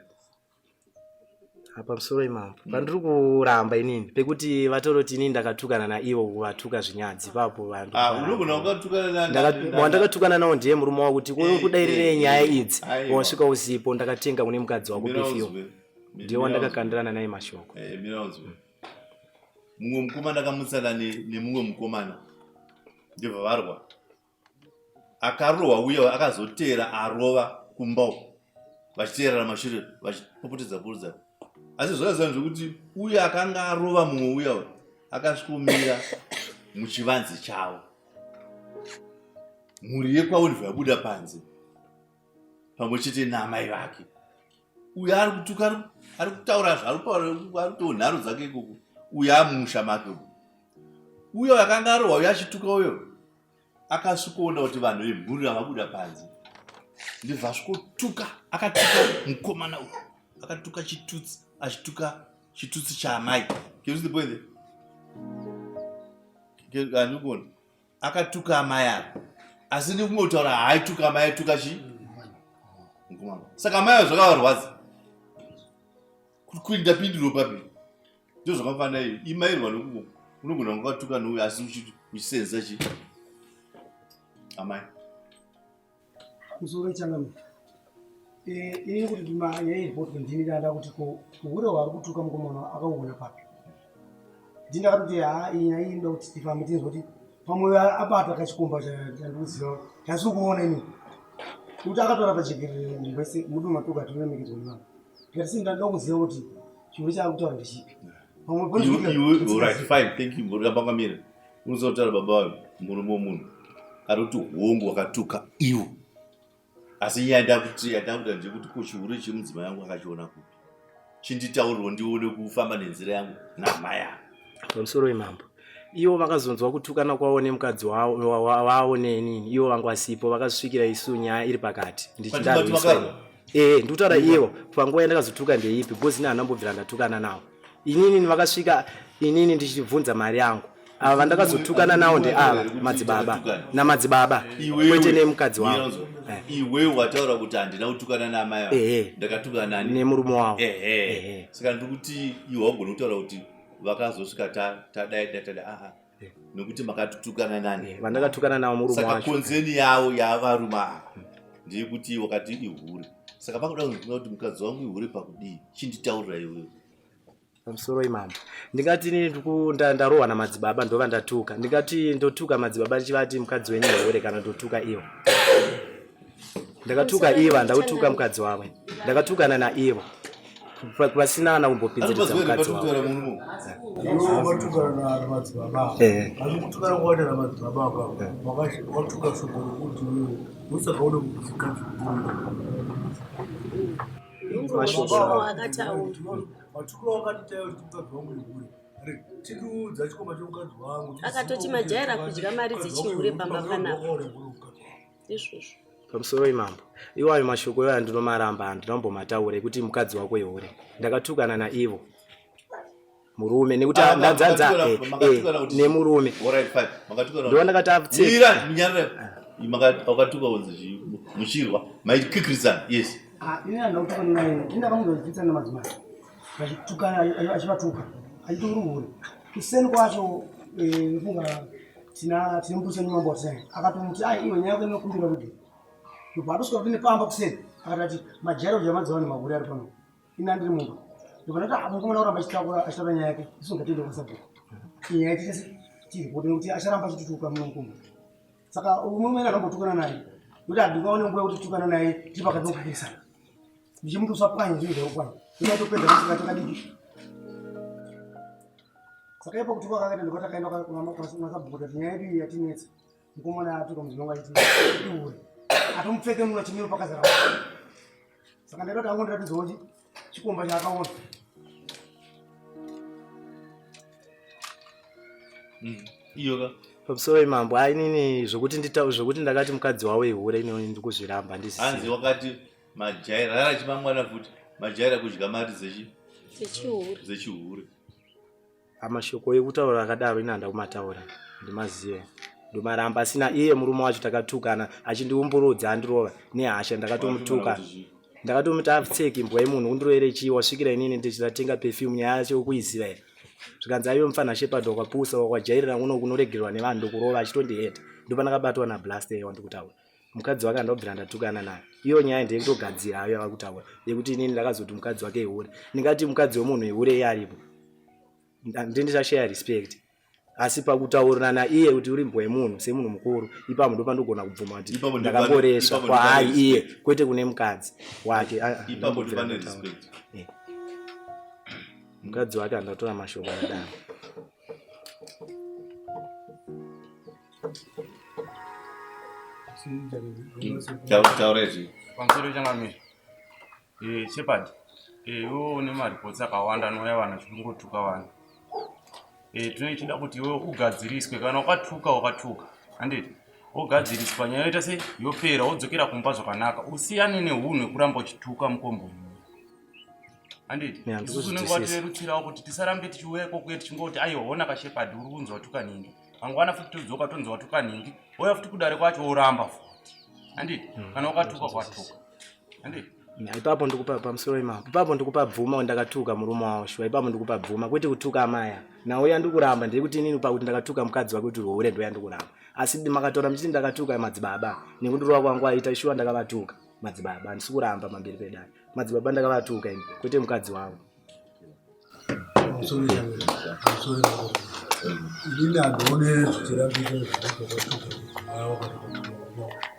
Apa musoro imambo. Pandiri kuramba inini pekuti vatoroti inini ndakatukana naivo kuvatuka zvinyadzi ipapo vanhu. Unogona kukatukana na Wandakatukana nawo ndiye murume wako kuti kudairirei nyaya idzi. Wasvika usipo ndakatenga kune mukadzi wako perfume. Ndiye wandakakandirana naye mashoko. Mira uzwe. Mumwe mukomana akamutsana nemumwe mukomana. Ndibva varwa. Akarohwa uye akazoteera arova kumba uko. Vachiteerera mashure vachipopotedza purudza. Asi zvakazana zvekuti uye akanga arova mumwe uya uyu akasvikomira muchivanze chavo. Mhuri yekwavo ndibva yabuda panze pamwe chete naamai vake. Uyu ari kutuka, ari kutaura zvaari kutaura, ari kutowo nharo dzake ikoko. Uyu amusha make uko. Uyo akanga arohwa uyo achituka uyo akasvikoona kuti vanhu vemhuri vavabuda panze. Ndibva asvikotuka, akatuka mukomana uyu. Akatuka chitutsi, achituka chitutsi chaamai. Can you see the point there? Handikuona. Akatuka amai ava. Asi ndikumwe kutaura haaituka amai, aituka chii? Mukomana. Saka amai ava zvakavarwadza. Kuti ndapindurwa papi? Ndizvo zvakafanana iyo. Imairwa nokuko. Unogona kunge wakatuka nouyu asi uchisenza chii? Amai. Musoro changamire. Ini kuti nyaya iripotwe ndini ndada kuti ko hure hwaari kutuka mukomana akauona papi. Ndini ndakatoti haa iyi nyaya iyi inoda kuti tifambe tinzwe kuti pamwe abata kachikomba chandikuziva chandisiri kuona ini. Kuti akatora pajekerere nzvimbo yese mudunhu matoga tinoremekedzwa nevanhu. Ndikati sei ndada kuziva kuti chihure chaari kutaura ndechipi. Pamwe Iwe, all right, fine, thank you. Ramba wakamira. Unozotaura baba vayo murume wemunhu ari kuti hongu wakatuka iwo. Asi nyaya ndakuti yandakuda ndeyekuti ko chihure chemudzimai wangu akachiona kupi? Chinditauriro ndione kufamba nenzira yangu namai ava. Pamusoro imambo. Ivo vakazonzwa kutukana kwavo nemukadzi wavo nenini. Ivo vanga vasipo vakasvikira isu nyaya iri pakati. Ndichindarwiswa. Ee, ndikutaura ivo panguva yandakazotuka ndeipi because ini handina kumbobvira ndatukana nawo. Inini vakasvika inini ndichibvunza mari yangu. Ava vandakazotukana nawo ndeava madzibaba namadzibaba kwete nemukadzi wavo. Eh. Iwewe wataura kuti handina kutukana naamai ava. Ndakatukana nani? Nemurume wavo. Ehe. Saka ndiri kuti iwe haugoni kutaura kuti vakazosvika tadai tadai aha. Nekuti makatutukana nani? Eh, vandakatukana navo murume wacho. Saka konzeni yavo yavarume ava ndeyekuti wakati ihure. Saka vakuda kunzwa kuti mukadzi wangu ihure pakudii? Chinditaurira iwewe. Pamusoro imambo. Ndingati ini ndarohwa namadzibaba ndova ndatuka. Ndingati ndotuka madzibaba ndichivati mukadzi wenyu ihure kana ndotuka ivo. Ndakatuka ivo handautuka mukadzi wavo. Ndakatukana naivo. Pasina kana kumbopinziridza mukadzi wavo. Matukana namadzibaba. Asi kutukana kwakaita namadzibaba aka watuka shoko rokuti wewe usaka une mukadzi Mashoko akataura. Matukiro wakati tayo kuti mukadzi wangu ihure. Tikiudza chikomba chemukadzi wangu. Akatoti majaira kudya mari dzechihure pamba panapa. Ndizvozvo. Pamusoro imambo. Iwayo mashoko iwayo ndinomaramba handinombomataura ekuti mukadzi wako ihure. Ndakatukana naivo. Murume nekuti ah, ndadzadza eh, eh, nemurume. Ndiwo ndakati apfeka. Makatuka kunzi muchirwa maikikiridzana yes. Ah, ini handina kutukana naye. Ini ndakamuudza kuchitukana namadzimai. Vachitukana achivatuka. Achiti uri hure. Kuseni kwacho eh, ndofunga tina tine mupurisa nyumambo watinaye. Akatomuti ai iwe nyaya yako inokumbira rudhi. Ndobva atosvika kuti nepamba kuseni. Akati majaira kudya madzimai nemahure ari pano. Ini andiri mumba. Ndobva ndati ah mukomana uramba achitaura achitaura nyaya yake. Isu ngatiende kwasabhuku. Nyaya yake tiripote nekuti acharamba achitutuka muno mukomba. Saka umwe mwene anombotukana naye nekuti handingaone nguva yekuti tukana naye tiri pakati pekupikisana ndichimuti usapwanye zvinhu zvakupwanya inatopedza kusika chakadiki saka ipo kutuka kakaita ndiko takaenda kunasabhuku tati nyaya yedu iyi yatinetsa mukomana atuka mudzimai wangu achiti ihure atomupfekenura chimiro pakazara saka ndaida kuti angondiratidzawo chikomba chaakaona Iyo ka. Pamusoro imambo ainini zvokuti ndita zvokuti ndakati mukadzi wawo ihure inoni ndikuzviramba Hanzi handisi. wakati majaira rara chimangwana futi majaira kudya mari dzechi Dzechihure. dzechihure. Amashoko ekutaura akadaro ini handa kumataura ndimazive ndomaramba asina iye murume wacho takatukana achindiumburudza andirova nehasha ndakatomutuka ndakatomuti apfeki imbwa yemunhu undirovere chii wasvikira inini ndichitatenga perfume nyaya yacho ukuiziva here zvikanzi aiwe mufana Shepard wakapusa wakajairira kuno kunoregerwa nevanhu ndokurova achitondiheta ndopandakabatwa naBlaster wandikutaura mukadzi wake andobvira ndatukana naye iyo nyaya ndeyekutogadzira hayo yava kutaura yekuti inini ndakazoti mukadzi wake ihure ndingati mukadzi wemunhu ihure iye aripo ndindichashare respect asi pakutaurirana iye kuti uri mbwa yemunhu semunhu mukuru ipapo ndopandogona kubvuma kuti Ipapo ndakamboresva ipapo kwaari ndopane iye respect. kwete kune mukadzi wake Ah, ah, Ipapo ndambobvira ndopane ndataura. respect. Eh. Mukadzi wake andatora mashoko akadaro. Taura izvi. Pamusoro changamire. Eh, Shepard. Eh, iwe une mareports akawanda anouya vanhu vachingotuka vanhu. Eh, tinochida kuti iwe ugadziriswe kana wakatuka wakatuka. Handiti? Wogadziriswa nyaya yoita sei? Yopera wodzokera kumba zvakanaka. Usiyane nehunhu hwekuramba uchituka mukomboni. Handiti? Yeah, Isusu unenge ndikuzvitisisa. watirerutsirawo kuti tisarambe tichiuya ikoko tichingoti aiwa hona kaShepard uri kunzi watuka nhingi. Mangwana futi todzoka tonzi watuka nhingi. Wouya futi kudare kwacho woramba futi. Handiti? Kana wakatuka kwatuka. Handiti? Ipapo ndikupa pamusoro imapo. Ipapo ndikupa bvuma ndakatuka murume wawo shuwa. Ipapo ndikupa bvuma kwete kutuka amaya. Nawo yandikuramba ndeyekuti inini pakuti ndakatuka mukadzi wake kuti hure ndo yandikuramba. Asi makatora muchiti ndakatuka madzibaba nekundirova kwangu aita shuwa ndakavatuka madzibaba handisi kuramba pamberi pedare. Madzibaba ndakavatuka ini kwete mukadzi wangu. Pamusoro changamire. Pamusoro changamire. Inini handione zvichirambika zvakatuka mudzimai wakatuka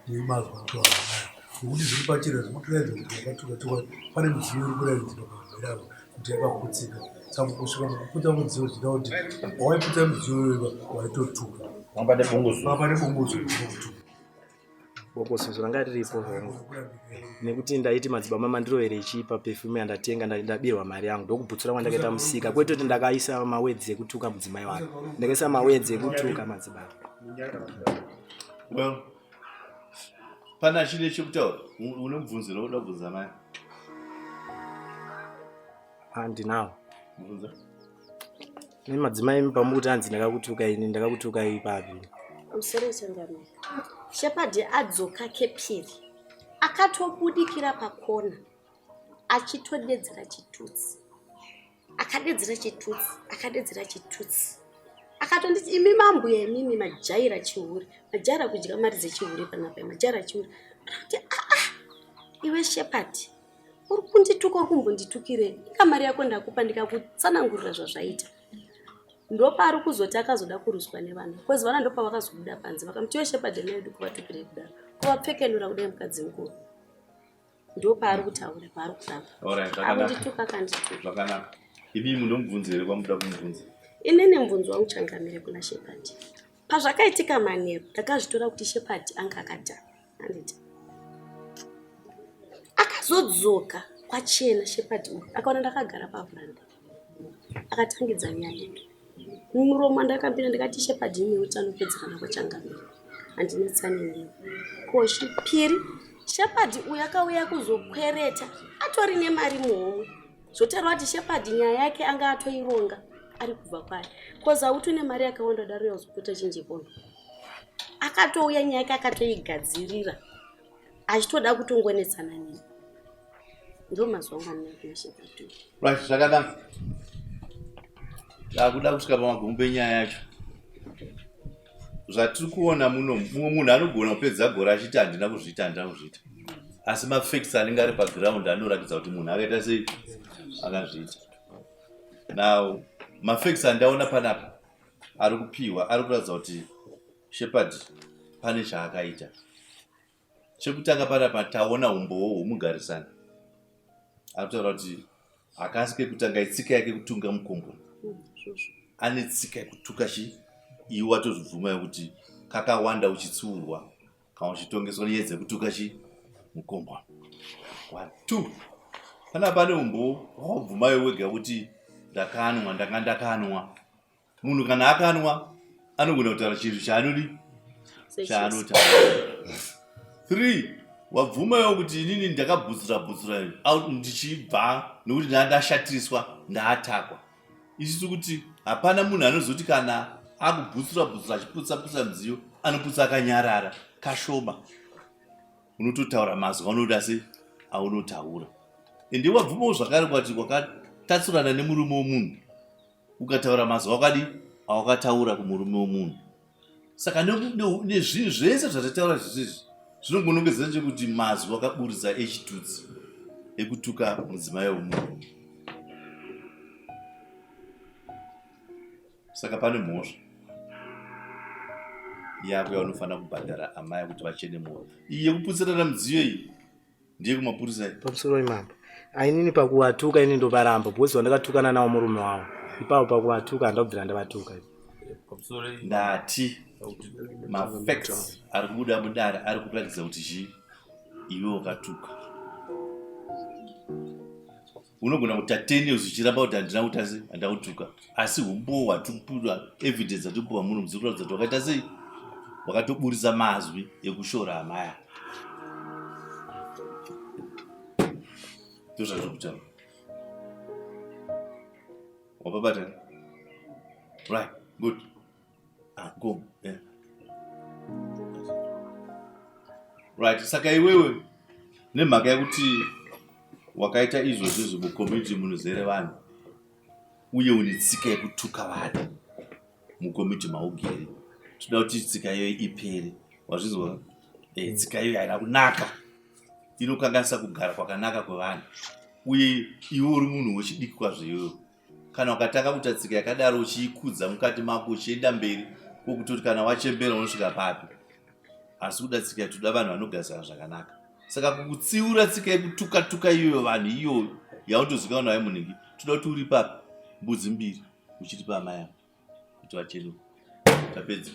nemazwi akutaura nayo. Nekuti zviri pachena zviri kuratidza kuti wakatuka chokwadi pane mudziyo uri kuratidzira pamberi apa kuti yakaputsika. Saka kusvika mukuputsa mudziyo zvichida kuti waiputsa mudziyo iyoyo waitotuka. Pamba nebongozo. Pamba nebongozo rinokutuka. Bokosozo ranga riripo hongu nekuti ndaiti madzibaba mandirovere ichipa perfume yandatenga ndabirwa mari yangu ndokubhutsura kwandakaita musika kwete kuti ndakaisa mawedzi ekutuka mudzimai wake ndakaisa mawedzi ekutuka madzibaba. Well, pana chine chekutaura une mubvunzo unoda kubvunza mai? Ah, ndinawo. Nemadzimai imi pamukuti hanzi ndakakutuka ini ndakakutuka ipapi. Musoro changamire. Shepherd adzoka kepiri. Akatobudikira pakona achitodedzera chitutsi. Akadedzera chitutsi, akadedzera chitutsi. Akatonditi imi mambuya imimi majaira chihure, majaira kudya mari dzechihure panapa, majaira chihure. Ndakati ah ah iwe Shepherd uri kundituka uri kumbonditukirei inga mari yako ndakupa ndikakutsanangurira zvazvaita ndopaari kuzoti akazoda kuruswa nevana bcause vana ndopavakazobuda panze vakamuti iwe shepard mai vedu kuvatukirei kudaro kuvapfekenura kudai mukadzi mukuru ndopaari kutaura paari kuramba akundituka akandituka zvakanaka imi munomubvunza here kwamuda kumubvunza inini mubvunzo wangu changamire kuna shepard Pazvakaitika manheru ndakazvitora kuti Shepherd anga akadhakwa handiti. Akazodzoka kwachena Shepherd uyu akaona ndakagara pavhuranda akatangidza nyaya yake. Muromo ndakapinda ndikati Shepherd ine utano pedzerana kwachangamire handinetsani newe. Koshi piri Shepherd uyu akauya kuzokwereta atori nemari muhomwe. Zvotaura kuti Shepherd nyaya yake anga atoironga ari kubva kwaari bcause hauti une mari yakawanda daro yauzopota chinjebono akatouya nyaya yake akatoigadzirira achitoda kutongonetsana neni ndo mazuva angu andinakuina Shepherd right zvakanaka takuda kusvika pamagumo penyaya yacho zvatiri kuona muno mumwe munhu anogona kupedza gore achiti handina kuzviita handina kuzviita asi mafacts anenge ari paground anoratidza kuti munhu akaita sei akazviita now mafacts andaona panapa ari kupiwa ari kuratidza kuti shepard pane chaakaita Chekutanga panapa taona umbowo hwomugarisani ari kutaura kuti hakasi kekutanga itsika yake kutunga mukomboni ane tsika yekutuka chi iwe watozvibvuma yekuti kakawanda uchitsiurwa kana uchitongeswa nenyaya dzekutuka chi mukomboni one two panapa pane umbowo wakabvumayo wega kuti ndakanwa ndanga ndakanwa munhu kana akanwa anogona kutaura chinhu chaanodi chaanotaura three wabvumawo kuti inini ndakabhutsura bhutsura ndichibva nekuti ndandashatiriswa ndaatakwa isisu kuti hapana munhu anozoti kana akubhutsura bhutsura achiputsa putsa mudziyo anoputsa akanyarara kashoma unototaura mazwi aunoda se aunotaura ende wabvumawo zvakare kwati wakatatsurana nemurume womunhu ukataura mazwi awakadi awakataura kumurume wemunhu saka nezvinhu zvese zvatataura zvisizvi zvinongonongedzera chekuti mazwi akaburitsa echitutsi ekutuka mudzimai wemunhu saka pane mhosva yako yaunofanira kubhadhara amai kuti vachene mwoyo iyi yekuputsirana midziyo iyi ndiye kumapurisa pamusoro imambo ainini pakuvatuka ini ndovaramba because vandakatukana nawo murume wavo ipapo pakuvatuka handabvira ndavatuka ndati mafacts ari kubuda mudare ari kuratidza kuti chii iwe wakatuka unogona kuti tatene zvichiramba kuti handina kuita sei handina kutuka asi umbowo hwatikupiwa evidence yatikupiwa muno mudziri kuratidza kuti wakaita sei wakatoburitsa mazwi ekushora amaya ndozvatiri kutaura wapabata right good ah, go yeah. right saka iwewe nemhaka yekuti wakaita izvozvo izvo mucommunity munozere vanhu uye une tsika yekutuka vanhu mucommunity maugere tinoda kuti tsika iyoyo ipere wazvinzwa eh, tsika iyoyo haina kunaka inokanganisa kugara kwakanaka kwevanhu uye iwe uri munhu wechidiki kwazvo iwewe kana ukatanga kuita tsika yakadaro uchiikudza mukati mako uchienda mberi kwokutoti kana wachembera unosvika papi asi kuda tsika yatoda vanhu vanogarisana zvakanaka saka kukutsiura tsika yekutuka tuka iyoyo vanhu iyoyo yautozikanwa nayo munhingi toda kuti uri papi mbudzi mbiri uchiti paamai avo kuti vachenuke tapedza.